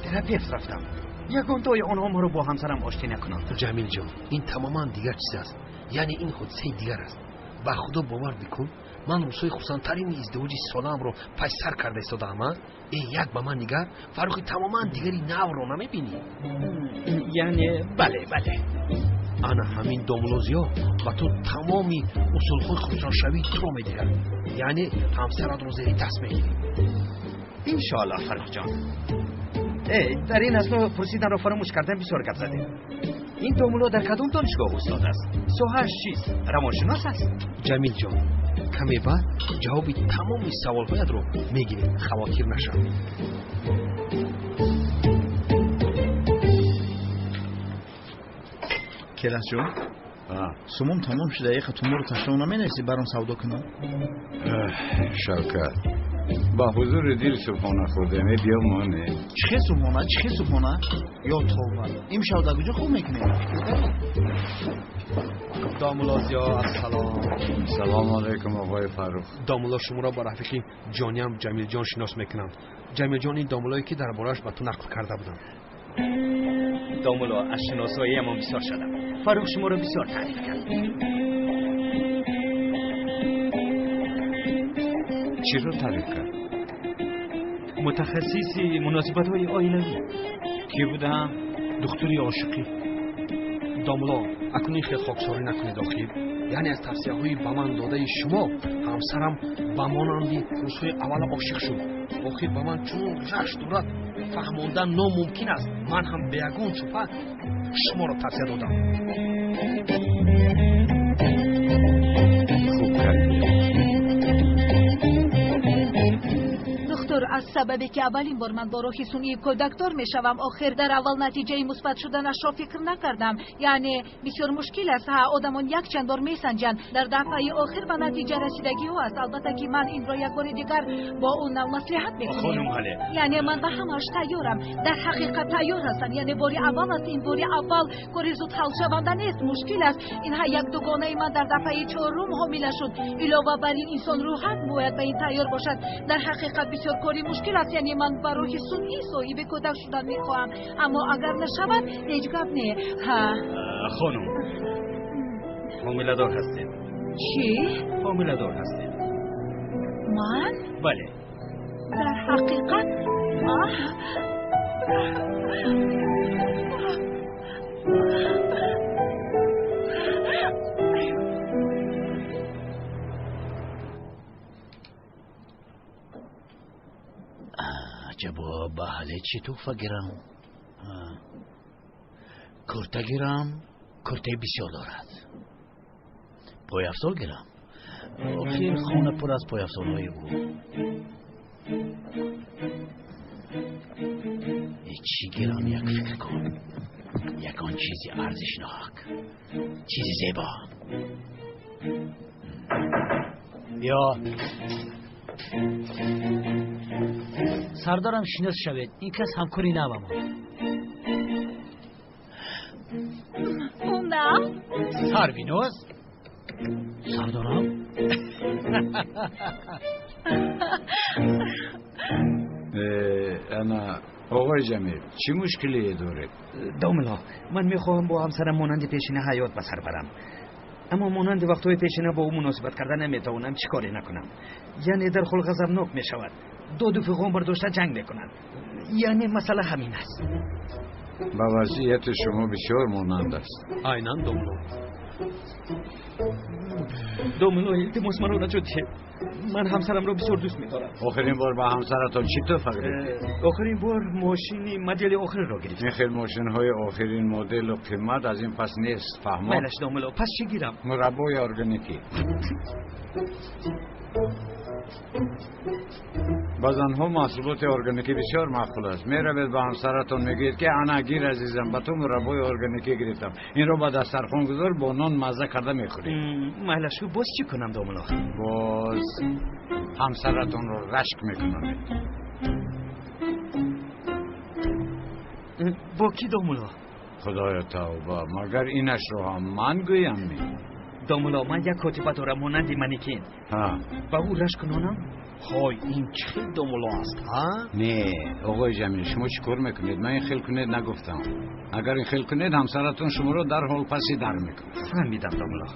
терапевт рафтам. Ягонтои онҳо маро бо ҳамсарам оштӣ накунанд. Ҷамилҷон, ин тамоман дигар чиз аст. Яъне ин ҳодисаи дигар аст. Ба худо бовар бикун, ман рӯзҳои хурсандтарини издивоҷи солаамро паси сар карда истодаам. Э, як ба ман нигар, Фаррухи тамоман дигари навро намебинӣ? Яъне бале, бале. Ана ҳамин домулло Зиё ба ту тамоми усулҳои хурсандшавии туро медиҳад. Яъне ҳамсаратро зери даст мегирӣ. Иншоаллоҳ, Фаррухҷон. Э, дар ин асно пурсиданро фаромӯш кардам, бисёр гап задем. Ин домулло дар кадом донишгоҳ устод аст? Соҳааш чист? Равоншинос аст? Ҷамилҷон, каме баъд ҷавоби тамоми саволҳоятро мегирем, хавотир нашав. Келасҷон, сумум тамом шуда, яха туморо ташриф наменависӣ, баром савдо кунам? Шавкат, ба ҳузури дил субҳона хӯрдем, э, биё моне. Чӣ хел субҳона, чӣ хел субҳона? Ё тавба, имшав дар куҷо хоб мекунем? Домулло Зиё, ассалом. Салому алайкум, оқои Фаррух. Домулло, шуморо ба рафиқи ҷониам Ҷамилҷон шинос мекунам. Ҷамилҷон, ин домуллое, ки дар борааш ба ту нақл карда будам. Домулло, аз шиносоиамон бисёр шадам. Фаррух шуморо бисёр таъриф кард. Чиро таъриф кард? Мутахассиси муносибатҳои оилавӣ. Кӣ будам? Духтури ошиқӣ. Домулло, акнун ин хел хоксорӣ накунед. Охир яъне аз тавсияҳои ба ман додаи шумо ҳамсарам ба монанди рӯзҳои аввала ошиқ шуд. Охир ба ман чунон рашк дорад, фаҳмондан номумкин аст. Ман ҳам бе ягон шубҳа шуморо тавсия додам. Хуб кардӣ. Доктор, аз сабабе ки аввалин бор ман бо роҳи сунъии кӯдакдор мешавам, охир дар аввал натиҷаи мусбат шуданашро фикр накардам. Яъне бисёр мушкил аст. Ҳа, одамон якчанд бор месанҷанд, дар дафъаи охир ба натиҷа расидагиҳо аст. Албатта ки ман инро як бори дигар бо ӯ нав маслиҳат мекунем. Хонум Ҳале. Яъне ман ба ҳамааш тайёрам, дар ҳақиқат тайёр ҳастам. Яъне бори аввал аст, ин бори аввал кори зуд ҳалшаванда нест, мушкил аст. Ин як дугонаи ман дар дафъаи чорум ҳомила шуд. Илова бар ин, инсон рӯҳан бояд ба ин тайёр бошад. Дар ҳақиқат бисёр кори мушкил аст. Яъне ман ба роҳи сунъӣ соҳиби кӯдак шудан мехоҳам, аммо агар нашавад, ҳеҷ гап не. Ҳа. Хонум, ҳомиладор ҳастед. Чӣ? Ҳомиладор ҳастед. Ман? Бале. Дар ҳақиқат? Аҳ. Аҷабо, ба ҳале чӣ туҳфа гирам? Курта гирам, куртаи бисёр дорад. Пойафзол гирам, охир хона пур аз пойафзолҳои ӯ. Чӣ гирам, як фикр кун. Ягон чизи арзишнок, чизи зебо. Биё. Сардарам, шинос шавед, ин кас ҳамкори навамон. На. Сарвиноз. Сардарам. Ана, оғои Ҷамил, чӣ мушкилие доред? Домулло, ман мехоҳам бо ҳамсарам монанди пешина ҳаёт ба сар барам, аммо монанди вақтҳои пешина бо ӯ муносибат карда наметавонам, чӣ коре накунам. Яъне дарҳол ғазабнок мешавад, доду фиғон бардошта ҷанг мекунад. Яъне масъала ҳамин аст. Ба вазъияти шумо бисёр монанд аст. Айнан, домло. Домло, илтимос, маро наҷот диҳед. Ман ҳамсарамро бисёр дӯст медорам. Охирин бор ба ҳамсаратон чӣ туҳфа гирифтед? Охирин бор мошини модели охиринро гирифтам. Ин хел мошинҳои охирин моделу қимат аз ин пас нест, фаҳмо? Майлаш, домло, пас чӣ гирам? Мураббои органикӣ. Ба занҳо маҳсулоти органикӣ бисёр маъқул аст. Меравед ба ҳамсаратон, мегӯед, ки ана гир, азизам, ба ту мураббои органикӣ гирифтам. Инро ба дастархон гузор, бо нон мазза карда мехӯрӣ. Майлаш, боз чӣ кунам, домло? Боз ҳамсаратонро рашк мекунонед. Бо кӣ, домло? Худоё, тавба, магар инашро ҳам ман гӯям? Домло, ман як котиба дорам монанди манекен. Ба ӯ рашк кунонам? Ҳой, ин чӣ хел домло аст, ҳа? Не, оғои Ҷамил, шумо чӣ кор мекунед? Ман ин хел кунед нагуфтам. Агар ин хел кунед, ҳамсаратон шуморо дарҳол паси дар мекунад. Фаҳмидам, домло.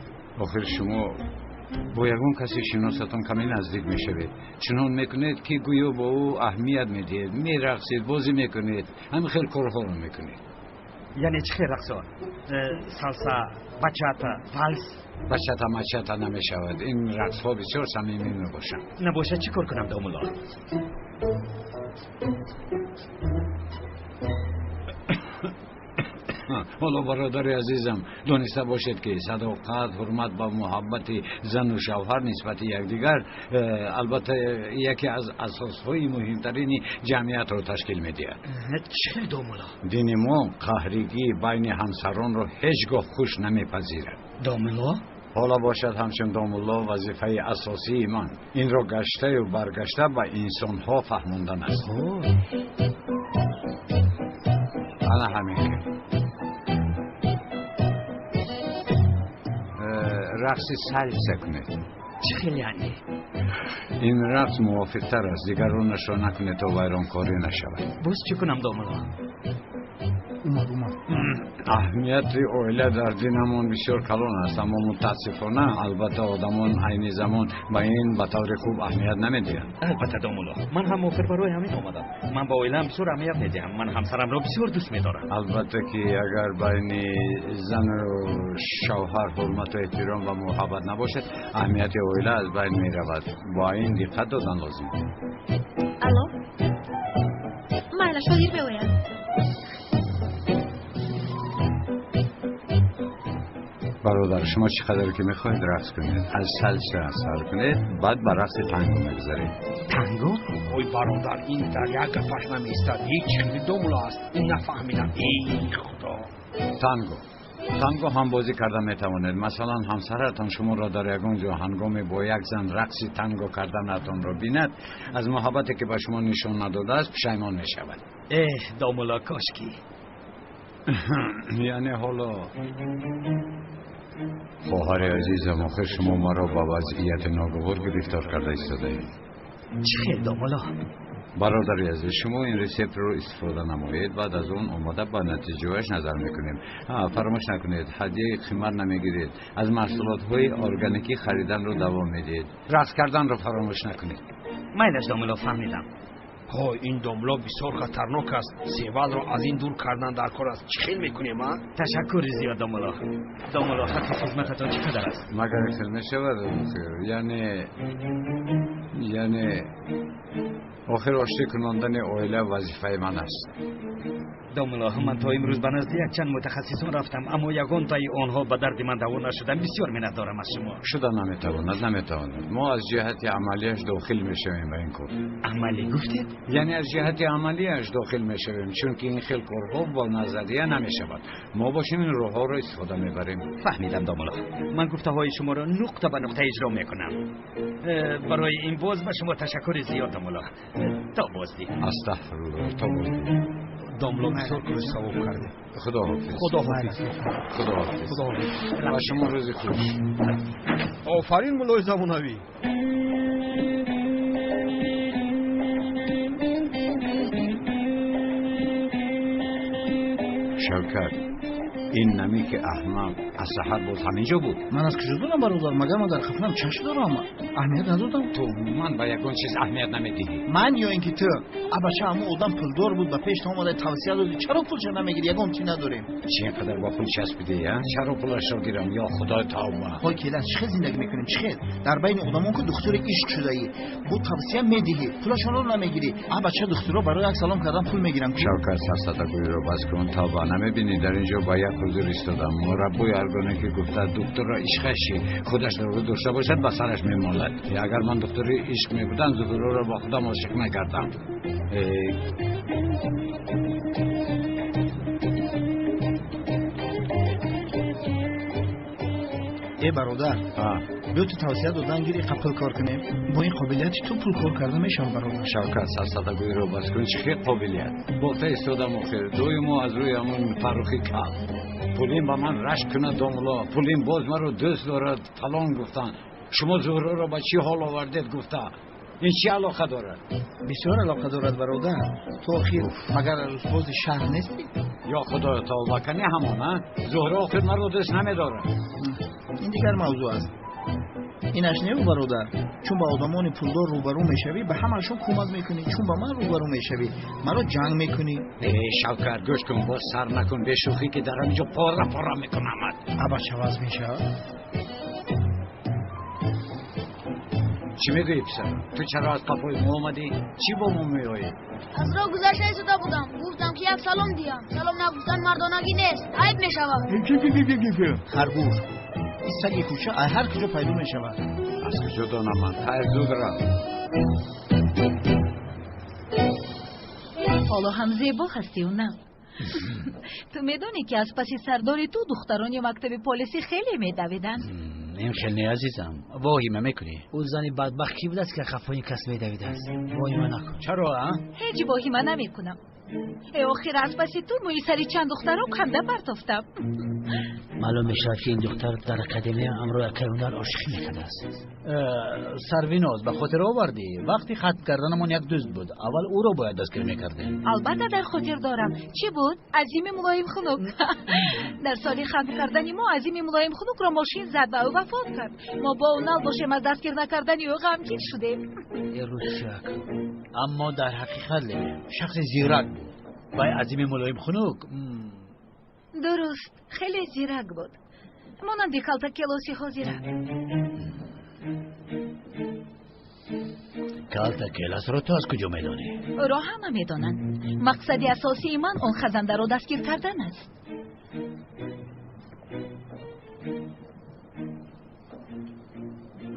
Охир шумо бо ягон касе шиносатон каме наздик мешавед. Чунон мекунед, ки гӯё бо ӯ аҳамият медиҳед, мерақсед, бозӣ мекунед, ҳамин хел корҳоро мекунед. Яъне чӣ хел рақсо? Салса, бачата, валс? Бачата мачата намешавад. Ин рақсҳо бисёр самимӣ мебошанд. Набошад, чӣ кор кунам, домло? Ҳоло, бародари азизам, дониста бошед, ки садоқат, ҳурмат ба муҳаббати зану шавҳар нисбати якдигар албатта яке аз асосҳои муҳимтарини ҷамъиятро ташкил медиҳад. Чӣ хел, домло? Дини мо қаҳригӣ байни ҳамсаронро ҳеҷ гоҳ хуш намепазирад. Домло? Ҳоло бошад, ҳамчун домулло вазифаи асосии ман инро гаштаю баргашта ба инсонҳо фаҳмондан аст. Ана ҳамин хел. Рақси сальса кунед. Чӣ хел яъне? Ин рақс мувофиқтар аст. Дигаронашро накунед, то вайронкорӣ нашавад. Боз чӣ кунам, домло? Омад, омад. Аҳамияти оила дар динамон бисёр калон аст, аммо мутаассифона, албатта, одамон айни замон ба ин ба таври хуб аҳамият намедиҳанд. Албатта, домло, ман ҳам охир барои ҳамин омадам. Ман ба оилаам бисёр аҳамият медиҳам. Ман ҳамсарамро бисёр дӯст медорам. Албатта, ки агар байни зану шавҳар ҳурмату эҳтиром ва муҳаббат набошад, аҳамияти оила аз байн меравад. Ба ин диққат додан лозим. Алло, майлаш, ҳозир меоям. Бародар, шумо чӣ қадар ки мехоҳед рақс кунед. Аз салса сар кунед, баъд ба рақси танго мегузаред. Танго? Ой, бародар, ин дар як гапаш намеистад. Ҳеҷ хели домло аст, ин нафаҳмидам. Эй худо! Танго. Танго ҳам бозӣ карда метавонед. Масалан, ҳамсаратон шуморо дар ягон ҷо ҳангоме бо як зан рақси танго карданатонро бинад, аз муҳаббате, ки ба шумо нишон надодааст, пушаймон мешавад. Эҳ, домло, кошки. Яъне ҳоло, хоҳари азизам, охир шумо маро ба вазъияти ногувор гирифтор карда истодаед. Чӣ хел, домло? Бародари азиз, шумо ин ресептро истифода намоед, баъд аз он омода ба натиҷааш назар мекунем. Фаромӯш накунед, ҳадияи қимат намегиред, аз маҳсулотҳои органикӣ хариданро давом медиҳед, рақс карданро фаромӯш накунед. Майлаш, домло, фаҳмидам. Ҳой, ин домло бисёр хатарнок аст. Севалро аз ин дур кардан дар кор аст. Чӣ хел мекунем, а? Ташаккури зиёд, домло. Домло, ҳаққи хизмататон чӣ қадар аст? Магар хел мешавад? Яъне охир оштӣ кунондани оила вазифаи ман аст. Домло, ман то имрӯз ба назди якчанд мутахассисон рафтам, аммо ягонтаи онҳо ба дарди ман даво нашуданд. Бисёр миннатдорам аз шумо. Шуда наметавонад, наметавонад. Мо аз ҷиҳати амалиаш дохил мешавем ба ин кор. Амалӣ гуфтед? Яъне аз ҷиҳати амалиаш дохил мешавем, чунки ин хел корҳо бо назария намешавад. Мо бошем ин роҳҳоро истифода мебарем. Фаҳмидам, домло. Ман гуфтаҳои шуморо нуқта ба нуқта иҷро мекунам. Барои ин боз ба шумо ташаккури зиёд, домло. То боздид. Астағфируллоҳ, то боздид. Домло, бисёр кори савоб кардем. Худоҳофиз. Худоҳофиз. Худоҳофиз. Худоҳофиз. Ба шумо рӯзи хуш. Офарин, муллои замонавӣ. Шавкат, ин намики аҳмақ Аз саҳар боз ҳамин ҷо буд. Ман аз куҷо донам, бародар? Магар ман дар хафнам чашм дорам? Аҳамият надодам. Ту умуман ба ягон чиз аҳамият намедиҳӣ. Ман ё ин ки ту? Абача, ҳамон одам пулдор буд, ба пеш омада тавсия додӣ. Чаро пулша намегирӣ? Ягон чи надорем. Чи ин қадар ба пул часпидӣ, а? Чаро пулашро гирам? Ё Худои тавба! Ҳой келас, чӣ хел зиндагӣ мекунем? Чӣ хел? Дар байни одамон ку духтури ишқ шудаӣ. Бо тавсия медиҳӣ, пулашонро намегирӣ. Абача, духтуро барои як салом кардан пул мегирам. Шавкат, сафсатагӯиро бас кун. Тавба, намебинӣ, дар ин ҷо ба як ҳузур истодам. Мураббои ҳаргоне ки гуфта духтурро ишқаши худаш дору дошта бошад, ба сараш мемолад. Агар ман духтури ишқ мебудам, Зуҳуроро ба худам ошиқ мекардам. Э бародар, биё ту тавсия додан гир, иқа пул кор кунем. Бо ин қобилияти ту пул кор карда мешавад, бародар. Шавкат, сарсадагӯиро бас кун. Чӣ хел қобилият? Бофта истодам охир. Доимо аз рӯи ҳамон Фаррухи кал. Пулин ба ман рашк кунад, домулло. Пулин боз маро дӯст дорад, фалон гуфтанд. Шумо Зуҳроро ба чӣ ҳол овардед гуфта. Ин чӣ алоқа дорад? Бисёр алоқа дорад, бародар. Ту охир магар арӯсбози шаҳр нестӣ? Ё Худоё, тавба, кани ҳамон, а? Зуҳро охир маро дӯст намедорад. Ин дигар мавзӯъ аст. Инаш неву, бародар, чун ба одамони пулдор рӯбарӯ мешавӣ, ба ҳамашон кӯмак мекунӣ. Чун ба ман рӯбарӯ мешавӣ, маро ҷанг мекунӣ. Э Шавкат, гӯш кун, боз сар накун бешӯхӣ, ки дар ҳамин ҷо пора пора мекунамад. Абача, ваз мешавад. Чӣ мегӯӣ, писар? Ту чаро аз қафои мо омадӣ? Чӣ бо мо меоӣ? Аз роҳ гузашта истода будам, гуфтам ки як салом диҳам. Салом нагуфтан мардонагӣ нест, айб мешавад. Харгӯш, ин саги кӯча ҳар куҷо пайдо мешавад. Аз куҷо донам ман? Хайр, зуд рафт. Ҳоло ҳам зебо ҳастию на? Ту медонӣ, ки аз паси сардори ту духтарони мактаби полисӣ хеле медавиданд. Ин хел не, азизам, воҳима мекунӣ. Ӯ зани бадбахт кӣ будааст, ки қафои кас медавидааст? Воҳима накун. Чаро, а? Ҳеҷ воҳима намекунам. Э охир аз паси ту мӯи сари чанд духтаро канда партофтам. Маълум мешавад, ки ин духтар дар академия ҳамроҳи акаи ҳунар ошиқӣ мекардааст. Сарвиноз, ба хотир овардӣ, вақти хатм карданамон як дӯст буд. Аввал ӯро бояд дастгир мекардем. Албатта, дар хотир дорам. Чӣ буд? Азими Мулоимхунук. Дар соли хатм кардани мо Азими Мулоимхунукро мошин зад ва ӯ вафот кард. Мо бо ӯ бошем, аз дастгир накардани ӯ ғамгин шудем. Э рӯзчак. Аммо дар ҳақиқат ле шахси зирак буд вай, Азими Мулоимхунук. Дуруст, хеле зирак буд, монанди калтакелоси ҳозира. Калтакеласро ту аз куҷо медонӣ? Ӯро ҳама медонанд. Мақсади асосии ман он хазандаро дастгир кардан аст.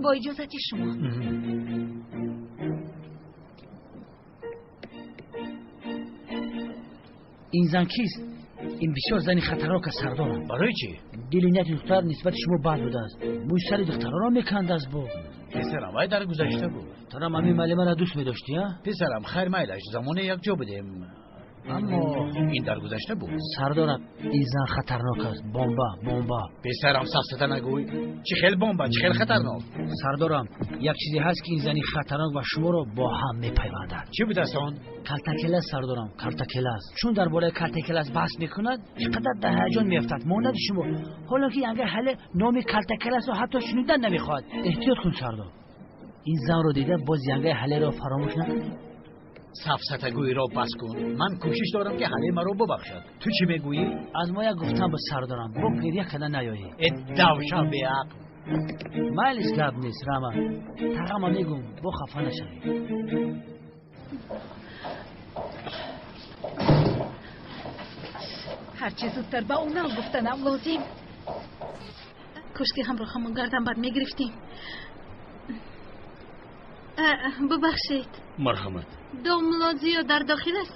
Бо иҷозати шумо. Ин зан кист? Ин бисёр зани хатарнок аст, сардорам. Барои чӣ? Дили нияти духтар нисбати шумо бад будааст. Мӯи сари духтаронро мекандааст бо. Писарам, вай дар гузашта буд. Тарам ҳамин муаллимаро дӯст медоштӣ, а? Писарам, хайр, майлаш, замоне якҷо будем, аммо ин дар гузашта буд. Сардорам, ин зан хатарнок аст. Бомба, бомба. Писарам, сафсата нагӯй. Чӣ хел бомба, чӣ хел хатарнок? Сардорам, як чизе ҳаст, ки ин зани хатарнок ва шуморо бо ҳам мепайвандад. Чӣ будааст он? Калтакелас, сардорам, калтакелас. Чун дар бораи калтакелас баҳс мекунад, чӣ қадар дар ҳаяҷон меафтад, монанди шумо. Ҳоло ки янга ҳале номи калтакеласро ҳатто шунидан намехоҳад. Эҳтиёт кун, сардор. Ин занро дида, боз янгаи ҳалеро фаромӯш накунӣ. Сафсатагӯиро бас кун. Ман кӯшиш дорам, ки ҳале маро бубахшад. Ту чӣ мегӯӣ? Аз мо як гуфтан буд, сардорам, бо гиря карда наёӣ. Э давшан беақл! Майлиш, гап нест, рама тағама мегӯм, бо хафа нашавӣ. Ҳарчи зудтар ба ӯ нав гуфтанам лозим. Кошки ҳамроҳамон гардан бад мегирифтем. Бубахшед. Марҳамат. Домло Зиё дар дохил аст?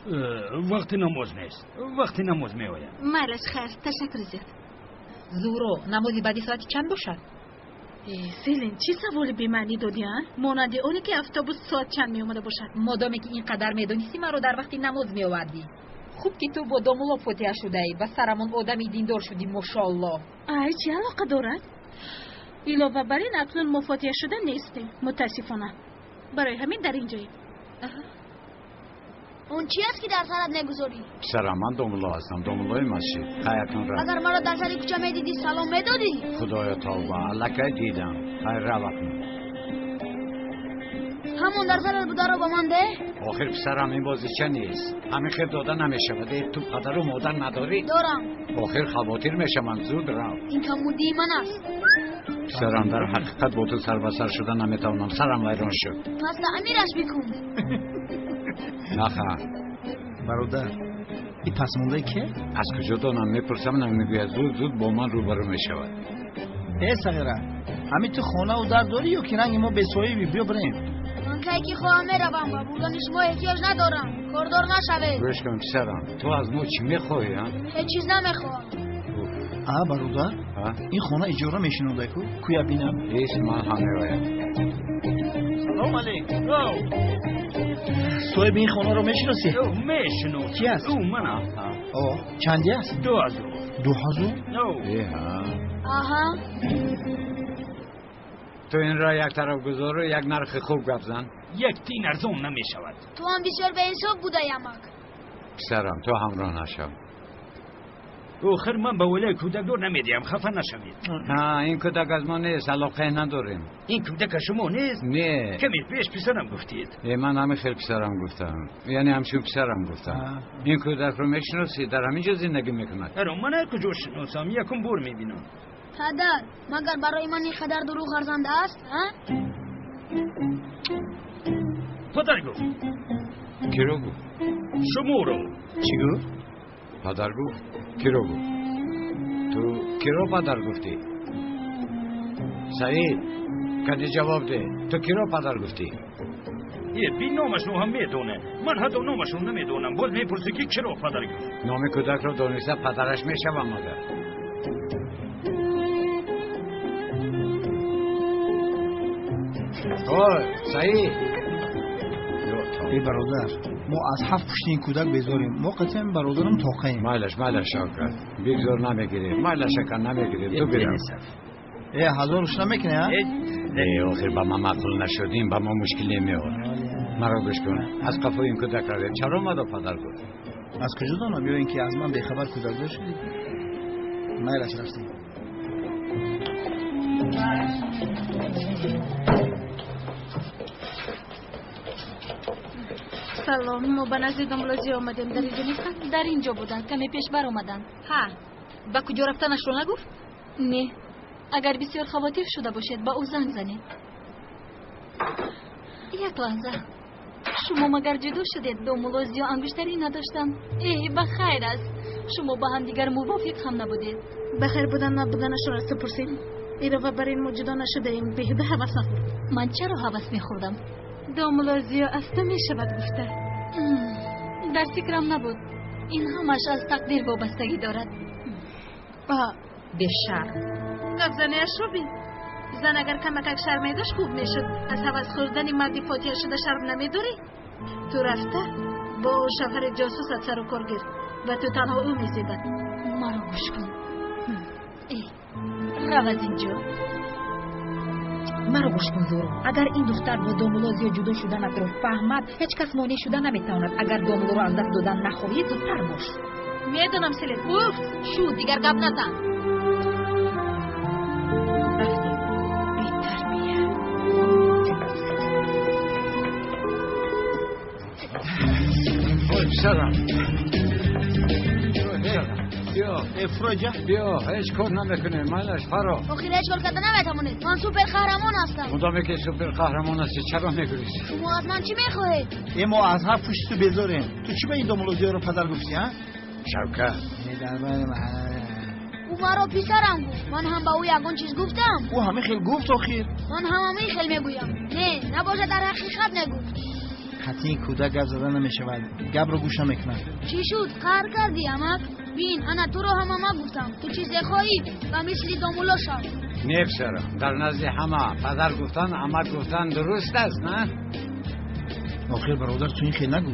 Вақти намоз нест, вақти намоз меояд. Майлаш, хайр, ташаккур зиёд. Зуҳро, намози баъди соати чанд бошад? Селин, чӣ саволи бемаънӣ додӣ, а? Монанди оне ки автобус соат чанд меомада бошад. Модоме ки ин қадар медонистӣ, маро дар вақти намоз меовардӣ. Хуб, ки ту бо домулло фотиҳа шудаӣ ва сарамон одами диндор шудӣ, мошоалло. Ай, чӣ алоқа дорад? Илова бар ин, акнун мо фотиҳа шуда нестем, мутаассифона. Барои ҳамин дар ин ҷоем. Он чӣ аст, ки дар сарат мегузорӣ? Писарам, ман домулло ҳастам, домуллои масҷид. Хай, акнун рав. Агар маро дар сари кӯча медидӣ, салом медодӣ? Худоё, тавба, аллакай дидам. Хай, рав акнун. Ҳамон дар сарат бударо ба ман деҳ. Охир писарам, ин бозича нест, ҳамин хел дода намешавад. Э, ту падару модар надорӣ? Дорам. Охир хавотир мешаванд, зуд рав. Ин камбудии ман аст. Писарам, дар ҳақиқат бо ту сар ба сар шуда наметавонам, сарам вайрон шуд. Пас таъмираш бикун. Наха. Бародар, и пасмондаи ке? Аз куҷо донам? Мепурсам, намегӯяд. Зуд зуд бо ман рӯбарӯ мешавад. Э, сағира, ҳамин ту хонаву дар дорӣ ё ки ранги мо бесоҳибӣ? Биё бирем. Ман кай ки хоҳам меравам, ба бурдани шумо эҳтиёҷ надорам. Кордор нашавед. Гӯш кун, писарам, ту аз мо чӣ мехоҳӣ, а? Ҳеҷ чиз намехоҳам. А, бародар, ин хона иҷора мешинода ку? Куя бинам. Ҳеҷ, ман ҳам меоям. Салом алейкум. Соҳиби ин хонаро мешиносӣ? Мешинос. Ки аст? Ӯ манам. О, чанди аст? 2000. 2000? Эҳа. Аҳа. Ту инро як тараф гузору як нархи хуб гап зан. Як тин арзон намешавад. Ту ҳам бисёр беинсоф будаи, амак. Писарам, ту ҳамроҳ нашав. Охир ман ба волаи кӯдакдор намедиҳам, хафа нашавед. Ҳа, ин кӯдак аз мо нест, алоқае надорем. Ин кӯдак аз шумо нест? Не. Каме пеш писарам гуфтед. Э, ман ҳамин хел писарам гуфтам, яъне ҳамчун писарам гуфтам. Ин кӯдакро мешиносӣ? Дар ҳамин ҷо зиндагӣ мекунад. Аро ман аз куҷо шиносам? Якум бор мебинам. Падар, магар барои ман ин қадар дурӯғ арзанда аст, а? Падар гуфт. Киро гуфт? Шуморо. Чӣ гуфт? Падар гуфт. Киро гуфт? Ту киро падар гуфтӣ? Саид, кади ҷавоб деҳ, ту киро падар гуфтӣ? Э, би номашро ҳам медонад. Ман ҳатто номашро намедонам, боз мепурсӣ, ки киро падар гуфт. Номи кӯдакро дониста падараш мешавам магар? Ой, Саид! Э, бародар, мо аз ҳафт пушти ин кӯдак безорем. Мо қатъиян бародарам тоқаем. Майлаш, майлаш, Шавкат, бигзор, намегирем. Майлаш, ака, намегирем, ту бирав. Э, ҳазоруш намекунӣ, а? Э, охир ба ман маъқул нашудим, ба мо мушкиле меорад. Маро гӯш кун, аз қафои ин кӯдак равем. Чаро маро падар гуфт? Аз куҷо донам? Ё ин ки аз ман бехабар кӯдакдор шудӣ? Майлаш, рафтем. Салом, мо ба назди домулозӣ омадем. Дар инҷо нестанд? Дар инҷо буданд, каме пеш баромаданд. Ҳа, ба куҷо рафтанашро нагуфт? Не. Агар бисёр хавотир шуда бошед, ба ӯ занг занед. Як лаҳза, шумо магар ҷудо шудед? Домулло Зиё ангуштарӣ надоштанд. Э, ба хайр аст, шумо ба ҳамдигар мувофиқ ҳам набудед. Ба хайр будан набуданашро аз ту пурсем. Илова бар ин, мо ҷудо нашудаем. Беҳуда ҳавас нахӯр. Ман чаро ҳавас мехӯрдам? Домулло Зиё аз ту мешавад гуфта. Дар фикрам набуд. Ин ҳамаш аз тақдир вобастагӣ дорад. Бешарм. Гапзаниашро бин. Зан агар камакак шарм медошт, хуб мешуд. Аз ҳавас хӯрдани марди фотиҳа шуда шарм намедорӣ? Ту рафта бо шавҳари ҷосусат сару кор гир ва ту танҳо ӯ мезебад. Маро гӯш кун. Э, рав аз инҷо. Маро гӯш кун, Зуро. Агар ин духтар бо домулло Зиё ҷудо шуданатро фаҳмад, ҳеҷ кас монеъ шуда наметавонад. Агар домуллоро аз даст додан нахоҳӣ, зудтар бош. Медонам, Селин. Уф! Шуд, дигар гап назан. Рафтем, бетарбия. Ой, писарам, биё. Э, Фроҷа. Биё, ҳеҷ кор намекунем, майлаш, фаро. Охир ҳеҷ кор карда наметавонед. Ман супер қаҳрамон ҳастам. Мудоме ки супер қаҳрамон ҳастӣ, чаро мегурезӣ? Шумо аз ман чӣ мехоҳед? Э, мо аз ҳафт пушти ту безорем. Ту чӣ ба ин домулло Зиёро падар гуфтӣ, а? Шавкат. Ӯ маро писарам гуфт. Ман ҳам ба ӯ ягон чиз гуфтам. Ӯ ҳамин хел гуфт охир. Ман ҳам ҳамин хел мегӯям. Не, набошад, дар ҳақиқат нагуфт. Қатъи кӯдак гап зада намешавад, гапро гӯш намекунад. Чӣ шуд, қаҳр кардӣ, амак? Бин, ана туро ҳам амак гуфтам. Ту чизе хоҳӣ, ба мисли домулло шав. Не, писарам, дар назди ҳама падар гуфтан, амак гуфтан дуруст аст, на? Охир бародар, ту ин хел нагӯ.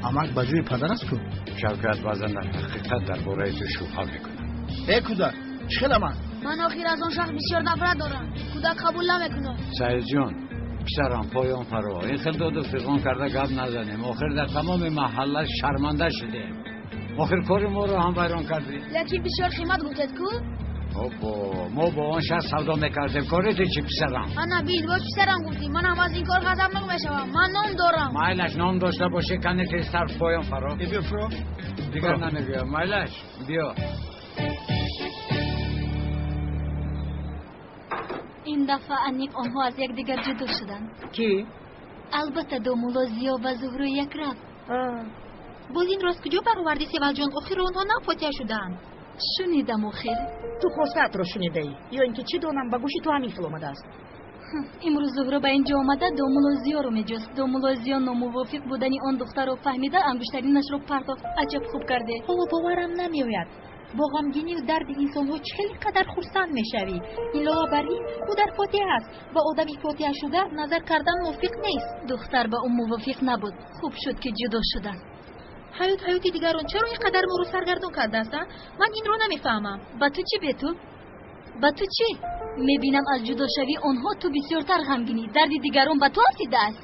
Амак ба ҷои падар аст ку. Шавкат, баъзан дар ҳақиқат дар бораи ту шубҳа мекунам. Э, кӯдак, чӣ хел амак? Ман охир аз он шахс бисёр нафрат дорам. Кӯдак қабул намекунад. Саидҷон, Писарам, поён фаро. Ин хел доду фиғон карда гап назанем. Охир дар тамоми маҳалла шарманда шудем. Охир кори моро ҳам вайрон кардӣ. Лекин бисёр қимат гуфтед ку? Обо, мо бо он шахс савдо мекардем. Кори ту чӣ, писарам? Ана бин, боз писарам гуфтӣ. Ман ҳам аз ин кор ғазабнок мешавам. Ман ном дорам. Майлаш, ном дошта бошӣ, кани тезтар поён фаро. Биё, фуро. Дигар намегӯям. Майлаш, биё. Ин дафъа аниқ онҳо аз якдигар ҷудо шуданд. Кӣ? Албатта, домулло Зиё ва Зуҳро якрафт. Боз инро аз куҷо баровардӣ, Севалҷон? Охир онҳо нав фотиҳа шудаанд. Шунидам охир. Ту хостаатро шунидаӣ ё ин ки чӣ донам, ба гӯши ту ҳамин хел омадааст? Имрӯз Зуҳро ба ин ҷо омада домулло Зиёро меҷуст. Домулло Зиё номувофиқ будани он духтарро фаҳмида ангуштаринашро партофт. Аҷаб хуб карде. Ҳоло боварам намеояд. Бо ғамгинию дарди инсонҳо чӣ хеле қадар хурсанд мешавӣ. Илова бар ин, ӯ дар фотиҳа аст. Ба одами фотиҳашуда назар кардан мувофиқ нест. Духтар ба ӯ мувофиқ набуд. Хуб шуд, ки ҷудо шуданд. Ҳаёт ҳаёти дигарон чаро ин қадар моро саргардон кардааст? Ман инро намефаҳмам. Ба ту чӣ, Бетул? Ба ту чӣ? Мебинам аз ҷудошавии онҳо ту бисёртар ғамгинӣ. Дарди дигарон ба ту афтидааст.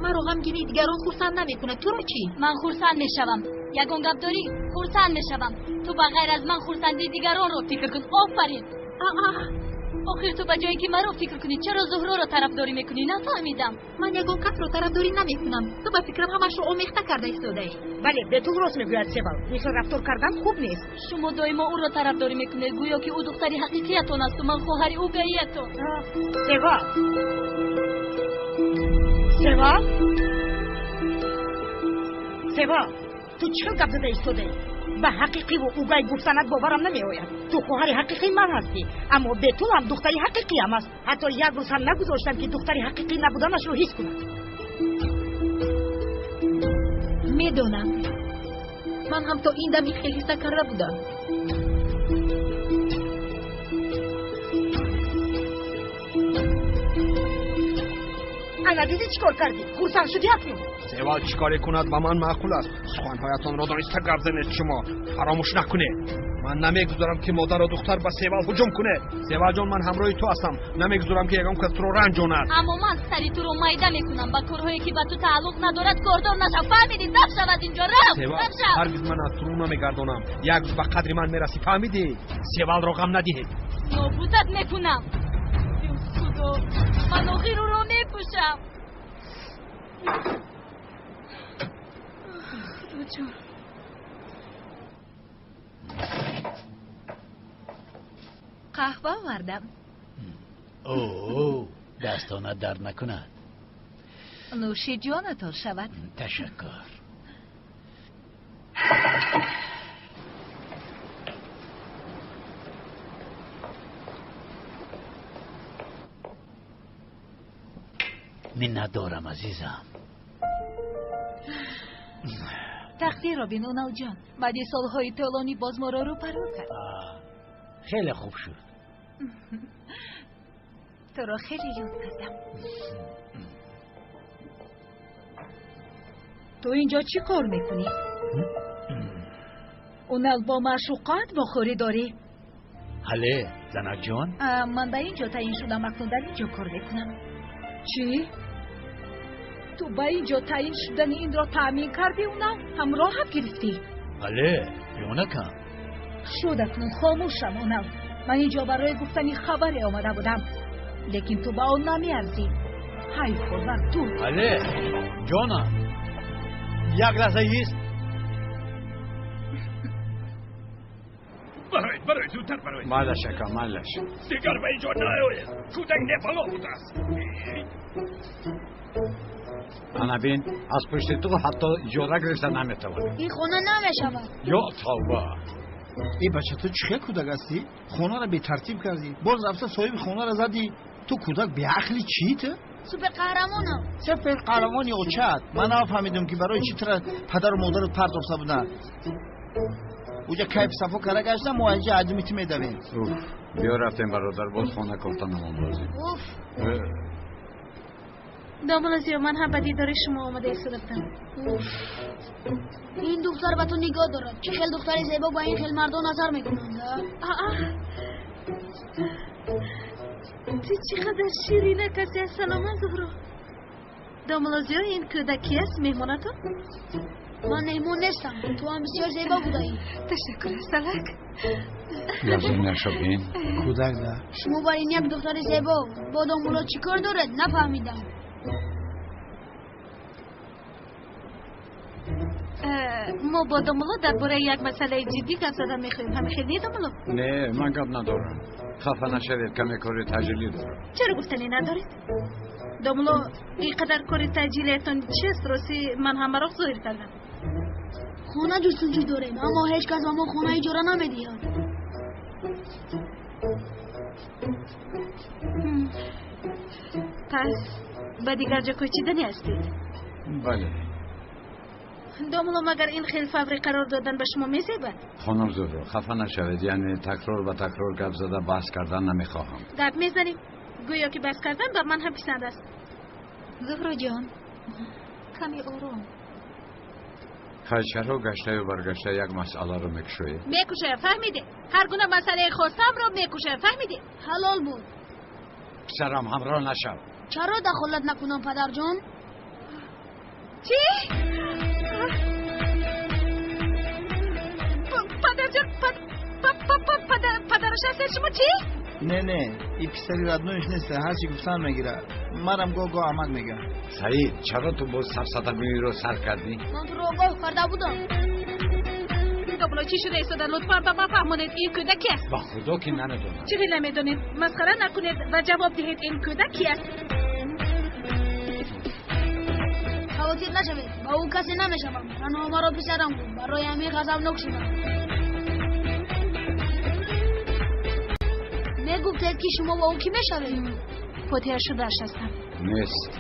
Маро ғамгинии дигарон хурсанд намекунад. Туро чӣ? Ман хурсанд мешавам. Ягон гап дорӣ? Хурсанд мешавам. Ту ба ғайр аз ман хурсандии дигаронро фикр кун. Офарин. Охир ту ба ҷое ки маро фикр кунӣ, чаро Зуҳроро тарафдорӣ мекунӣ? Нафаҳмидам. Ман ягон касро тарафдорӣ намекунам. Ту ба фикрам ҳамашро омехта карда истодаӣ. Бале, Бетул рост мегӯяд, Севал. Ин хел рафтор кардан хуб нест. Шумо доимо ӯро тарафдорӣ мекунед, гӯё ки ӯ духтари ҳақиқиятон асту ман хоҳари ӯгаиятон. Севал, Севал, Севал, ту чӣ хел гап зада истодаӣ? Ба ҳақиқиву угай гуфтанат боварам намеояд. Ту хоҳари ҳақиқии ман ҳастӣ, аммо Бетул ҳам духтари ҳақиқиам аст. Ҳатто як рӯз ҳам нагузоштам, ки духтари ҳақиқӣ набуданашро ҳис кунад. Медонам, ман ҳам то ин дам ин хел ҳис накарда будам. Ана дидӣ чӣ кор кардӣ? Хурсанд шудӣ акнун? Севал чӣ коре кунад ба ман маъқул аст. Суханҳоятонро дониста гап занед шумо. Фаромӯш накунед. Ман намегузорам, ки модару духтар ба Севал ҳуҷум кунед. Севалҷон, ман ҳамроҳи ту ҳастам. Намегузорам, ки ягон кас туро ранҷонад. Аммо ман сари туро майда мекунам. Ба корҳое, ки ба ту тааллуқ надорад, кордор нашав. Фаҳмидӣ? Даф шав аз инҷо, рав! Севал, ҳаргиз ман аз ту рӯ намегардонам. Як рӯз ба қадри ман мерасӣ, фаҳмидӣ? Севалро ғам надиҳед. Нобудат мекунам. Ё Худо, ман охир ӯро мепӯшам. Худоҷон. Қаҳва овардам. О, дастонат дард накунад. Нӯши ҷонатон шавад. Ташаккур. Миннатдорам, азизам. Тақдирро бин, Уналҷон. Баъди солҳои тӯлонӣ боз моро рӯпарӯ кард. Хеле хуб шуд. Туро хеле ёд кардам. Ту инҷо чӣ кор мекунӣ? Унал бо маъшуқат вохӯрӣ дорӣ? Ҳале, занакҷон? Ман ба ин ҷо таъин шудам, акнун дар ин ҷо кор мекунам. Чӣ? Ту ба ин ҷо таъин шудани инро таъмин кардӣ, Унал? Ҳамроҳат гирифтӣ? Бале, ҷонакам. Шуд, акнун хомӯшам, Унал. Ман ин ҷо барои гуфтани хабаре омада будам, лекин ту ба он намеарзӣ. Ҳайф бар ту. Бале, ҷонам. Як лаҳза ист. Бароед, бароед, зудтар бароед. Майлаш, ака, майлаш. Дигар ба ин ҷо наоед. Кӯдак небало будааст. Ана бин, аз пушти ту ҳатто иҷора гирифта наметавонӣ. Ин хона намешавад. Ё тавба. Э бача, ту чӣ хел кӯдак ҳастӣ? Хонаро бетартиб кардӣ, боз рафта соҳиби хонаро задӣ. Ту кӯдак беақли чӣ ту? Суперқаҳрамонам. Суперқаҳрамони очат. Ман нафаҳмидам, ки барои чӣ тура падару модарат партофта буданд. Уҷа кайф сафо карда гаштам, мо инҷа адими ту медавем. Уф, биё рафтем, бародар, боз хона кофта намондозем. Уф. Домулло Зиё, ман ҳам ба дидори шумо омада истода будам. Уф. Ин духтар ба ту нигоҳ дорад. Чӣ хел духтари зебо ба ин хел мардон назар мекунанд, а? Ту чӣ қадар ширина каси. Ассалома, Зуҳро. Домулло Зиё, ин кӯдак ки аст меҳмонатон? Ман меҳмон нестам. Ту ҳам бисёр зебо будаӣ. Ташаккур, Асалак. Гапзанияшо бин. Кӯдак да. Шумо бар ин як духтари зебо бо домулло чӣ кор доред? Нафаҳмидам. Мо бо домулло дар бораи як масъалаи ҷиддӣ гап задан мехоҳем. Ҳамин хел не, домулло? Не, ман гап надорам. Хафа нашавед, каме кори таъҷилӣ дорам. Чаро гуфтанӣ надоред? Домулло, ин қадар кори таъҷилиятон чист? Рости ман ҳамаро зоҳир кардам. Хона ҷустуҷӯ дорем, аммо ҳеҷ кас ба мо хона иҷора намедиҳад. Пас ба дигар ҷо кӯчиданӣ ҳастед? Бале. Домулло, магар ин хел фаврӣ қарор додан ба шумо мезебад? Хонум Зуҳро, хафа нашавед, яъне такрор ба такрор гап зада баҳс кардан намехоҳам. Гап мезанем. Гӯё ки баҳс кардан ба ман ҳам писанд аст. Зуҳроҷон, каме ором. Хай, чаро гаштаю баргашта як масъаларо мекушоед? Мекушоям, фаҳмидед? Ҳар гуна масъалаи хостаамро мекушоям, фаҳмидед? Ҳалол буд. Писарам, ҳамроҳ нашав. Чаро дахолат накунам, падарҷон? Чӣ? Падарҷон, падараш ҳастед шумо чӣ? Не, не, и писари родноиш нест, ҳарчи гуфтан мегирад. Манам гоҳ-гоҳ амак мегӯям. Саид, чаро ту боз сафсатагӯиро сар кардӣ? Ман туро огоҳ карда будам. Домулло, чӣ шуда истода? Лутфан ба ман фаҳмонед, ин кӯдак ки аст? Ба худо ки намедонам. Чӣ хел намедонед? Масхара накунед ва ҷавоб диҳед, ин кӯдак ки аст? Хавотир нашавед, ба ӯ касе намешавам. Танҳо маро писарам гуфт, барои ҳамин ғазабнок шудам. Мегуфтед ки шумо бо ӯ кӣ мешавед? Фотиҳа шудааш ҳастам. Нест.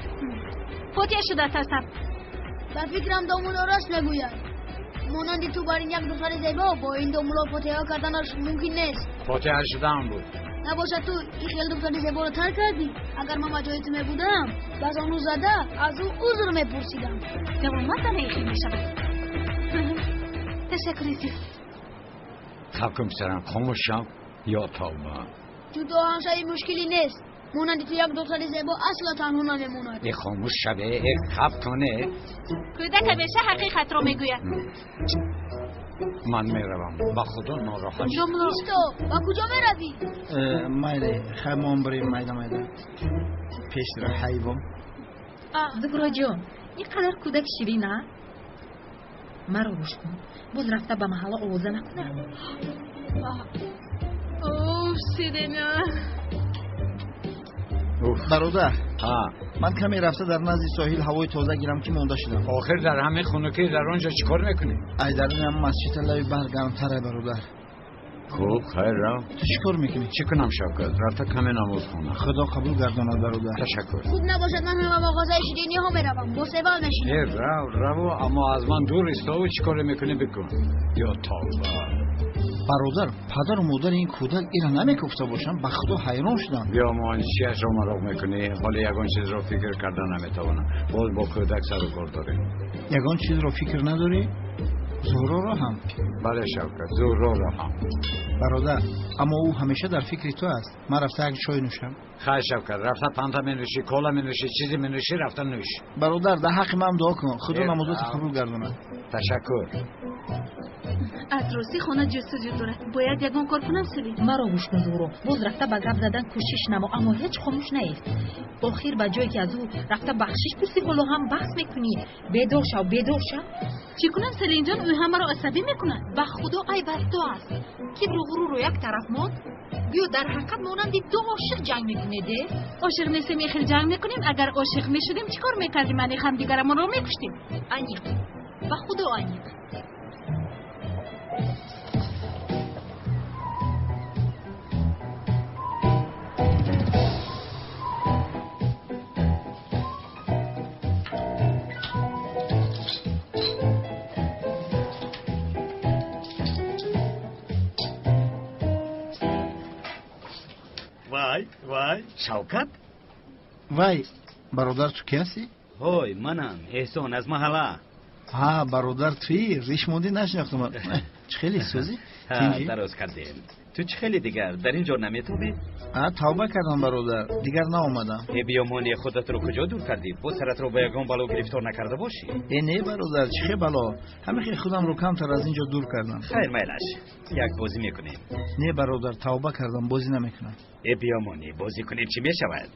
Фотиҳа шудаат ҳастам. Дар фикрам домулло рост мегӯяд. Монанди ту бар ин як духтари зебо бо ин домулло фотиҳа карданаш мумкин нест. Фотиҳа шудаам буд. Набошад ту ин хел духтари зеборо тарк кардӣ? Агар ман ба ҷои ту мебудам, ба зону зада аз ӯ узр мепурсидам. Давомат ана ин хел мешавад. Ташаккури зиёд. Хаб кун писарам, хомӯш шав ё тавба. Ҷудо ҳамшави мушкилӣ нест. Монанди ту як духтари зебо асло танҳо намемонад. Э, хомӯш шаве, э, хаб куне. Кӯдак ҳамеша ҳақиқатро мегӯяд. Ман меравам, ба худо нороҳат шудам. Исто, ба куҷо меравӣ? Майли, хай мо ҳам бирем майда майда. Пешра ҳайвон. Зуҳроҷон, ин қадар кӯдак ширин, а? Маро гӯш кун, боз рафта ба маҳалла овоза накунад. Уф, Сирина. Бародар, ман каме рафта дар назди соҳил ҳавои тоза гирам ки монда шудам. Охир дар ҳамин хунукӣ дар он ҷо чӣ кор мекунӣ? Ай, дар ин масҷида лаби баҳр гармтар, бародар. Хуб, хайр, рав. Ту чӣ кор мекунӣ? Чӣ кунам, Шавкат? Рафта каме намоз хонам. Худо қабул гардонад, бародар. Ташаккур. Хуб набошад, ман ҳам ба мағозаи шириниҳо меравам, бо севал мешинам. Э, рав, раву, аммо аз ман дур истову чӣ коре мекунӣ бикун. Ё тавба. Бародар, падару модари ин кӯдак ира намекуфта бошам, ба худо ҳайрон шудам. Биё, мо чиашро мароқ мекунӣ? Ҳоло ягон чизро фикр карда наметавонам. Боз бо кӯдак сару кор дорем. Ягон чизро фикр надорӣ? Зуҳроро ҳам? Бале, Шавкат, Зуҳроро ҳам. Бародар, аммо ӯ ҳамеша дар фикри ту аст. Ман рафта як чой нӯшам. Хайр, Шавкат, рафта панта менӯшӣ, кола менӯшӣ, чизе менӯшӣ, рафта нӯш. Бародар, дар ҳаққи ман дуо кун, худо намозотро қабул гардонад. Ташаккур. Аз рости хона ҷустуҷӯ дорад. Бояд ягон кор кунам, Селин. Маро гӯш кун, Зуҳро, боз рафта ба гап задан кӯшиш намо, аммо ҳеҷ хомӯш наист. Охир ба ҷое ки аз ӯ рафта бахшиш пурсӣ, ҳоло ҳам баҳс мекунӣ. Бедор шав, бедор шав. Чӣ кунам, Селинҷон? Ӯ ҳамаро асабӣ мекунад. Ба худо айб аз ту аст. Кибру ғурурро як тараф монд. Гӯё дар ҳақиқат монанди ду ошиқ ҷанг мекунед, э? Ошиқ нестем, ин хел ҷанг мекунем. Агар ошиқ мешудем, чӣ кор мекардем? Аниқ ҳамдигарамонро мекуштем. Аниқ, ба худо аниқ. Вай, вай, Шавкат? Вай, бародар, ту кӣ ҳастӣ? Ҳой, манам, Эҳсон аз маҳалла. Ҳа, бародар, туӣ? Риш мондӣ, нашинохтам. Чӣ хеле сӯзӣ? Дароз кардем. Ту чӣ хеле дигар дар ин ҷо наметобӣ? Тавба кардам бародар, дигар наомадам. Э биёмонӣ, худатро куҷо дур кардӣ? Боз саратро ба ягон бало гирифтор накарда бошӣ? Э не бародар, чӣ хел бало? Ҳамин хел худамро камтар аз ин ҷо дур кардам. Хайр, майлаш, як бозӣ мекунем. Не бародар, тавба кардам, бозӣ намекунам. Э биёмонӣ, бозӣ кунем, чӣ мешавад?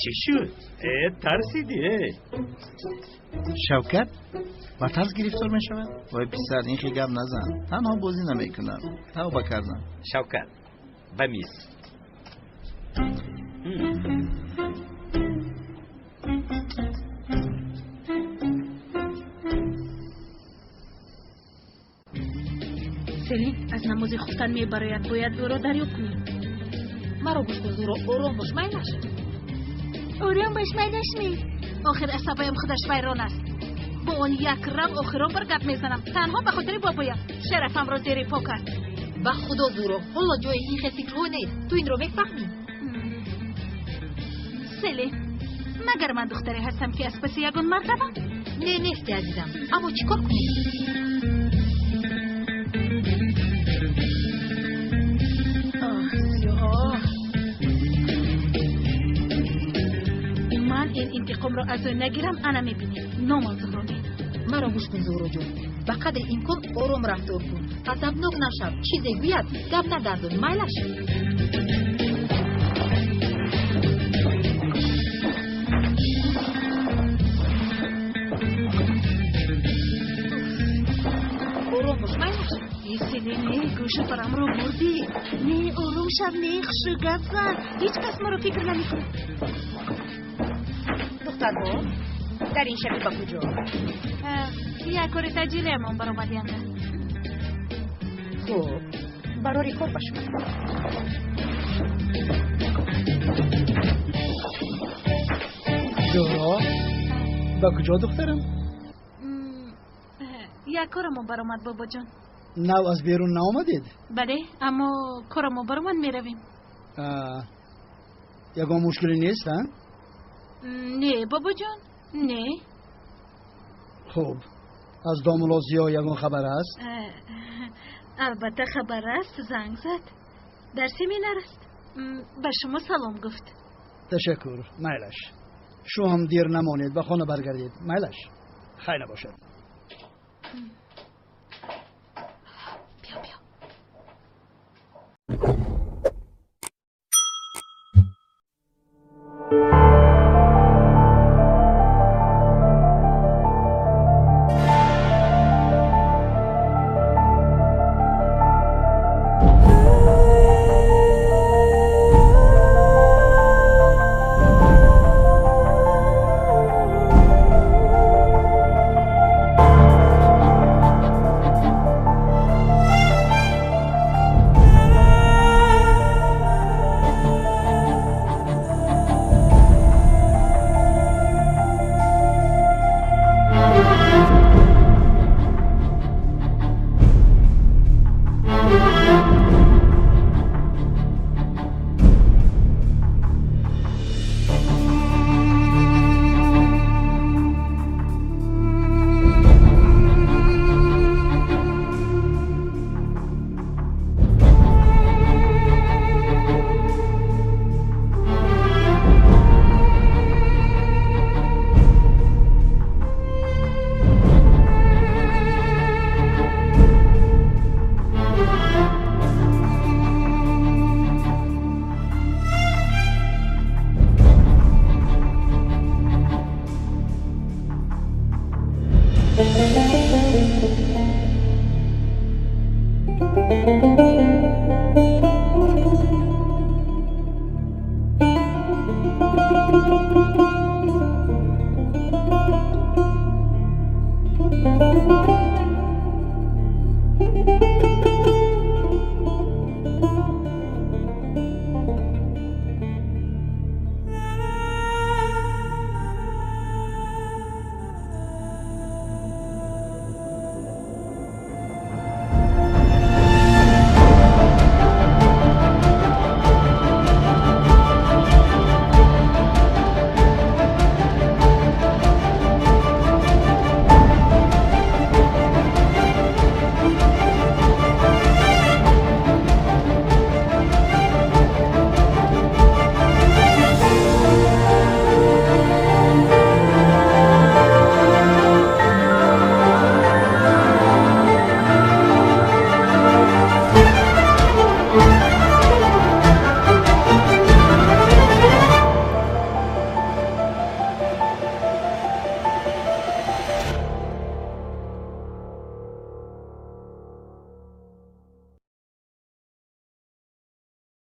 Чӣ шуд? Э тарсидӣ? Шавкат ба тарс гирифтор мешавад? Вой писар, ин хел гап назан. Танҳо бозӣ намекунам, тавба кардам. Шавкат, ба миз. Селин аз намози хуфтан мебарояд, бояд ӯро дарёб кунем. Маро гӯш кун, Зуро, ором бош, майлаш. Ором бош, майлаш ми? Охир асабаям худаш вайрон аст. Бо он як рав охирон бар гап мезанам, танҳо ба хотири бобоям. Шарафамро зери по кард. Ба худо Зуро, ҳоло ҷои ин хел фикрҳо нест. Ту инро мефаҳмӣ? Селин, магар ман духтаре ҳастам ки аз паси ягон мард равам? Не, нести азизам, аммо чӣ кор кунем? Ман ин интиқомро аз ӯ нагирам, ана мебинӣ. Номам Зуҳро не. Маро гӯш кун Зуҳроҷон, ба қадри имкон ором рафтор кун, ғазабнок нашав, чизе гӯяд гап нагардон, майлаш. Ором бош, майлаш. Селин, не, гӯшу парамро бурдӣ. Не, ором шав, не, хушу гап зан. Ҳеҷ кас маро фикр намекунад. Духтарҳо, дар ин шаби ба куҷо? Як кори таҷилиамон баромад янга. Хуб, барори кор ба шумо. Зуҳро, ба куҷо духтарам? Як корамон баромад бобоҷон. Нав аз берун наомадед? Бале, аммо корамон баромад, меравем. Ягон мушкиле нест, а? Не, бобоҷон, не. Хуб, аз домулло Зиё ягон хабар аст? Албатта хабар аст, занг зад. Дар семинар аст. Ба шумо салом гуфт. Ташаккур, майлаш. Шумо ҳам дер намонед, ба хона баргардед. Майлаш. Хайр набошад. Биё, биё. Thank you.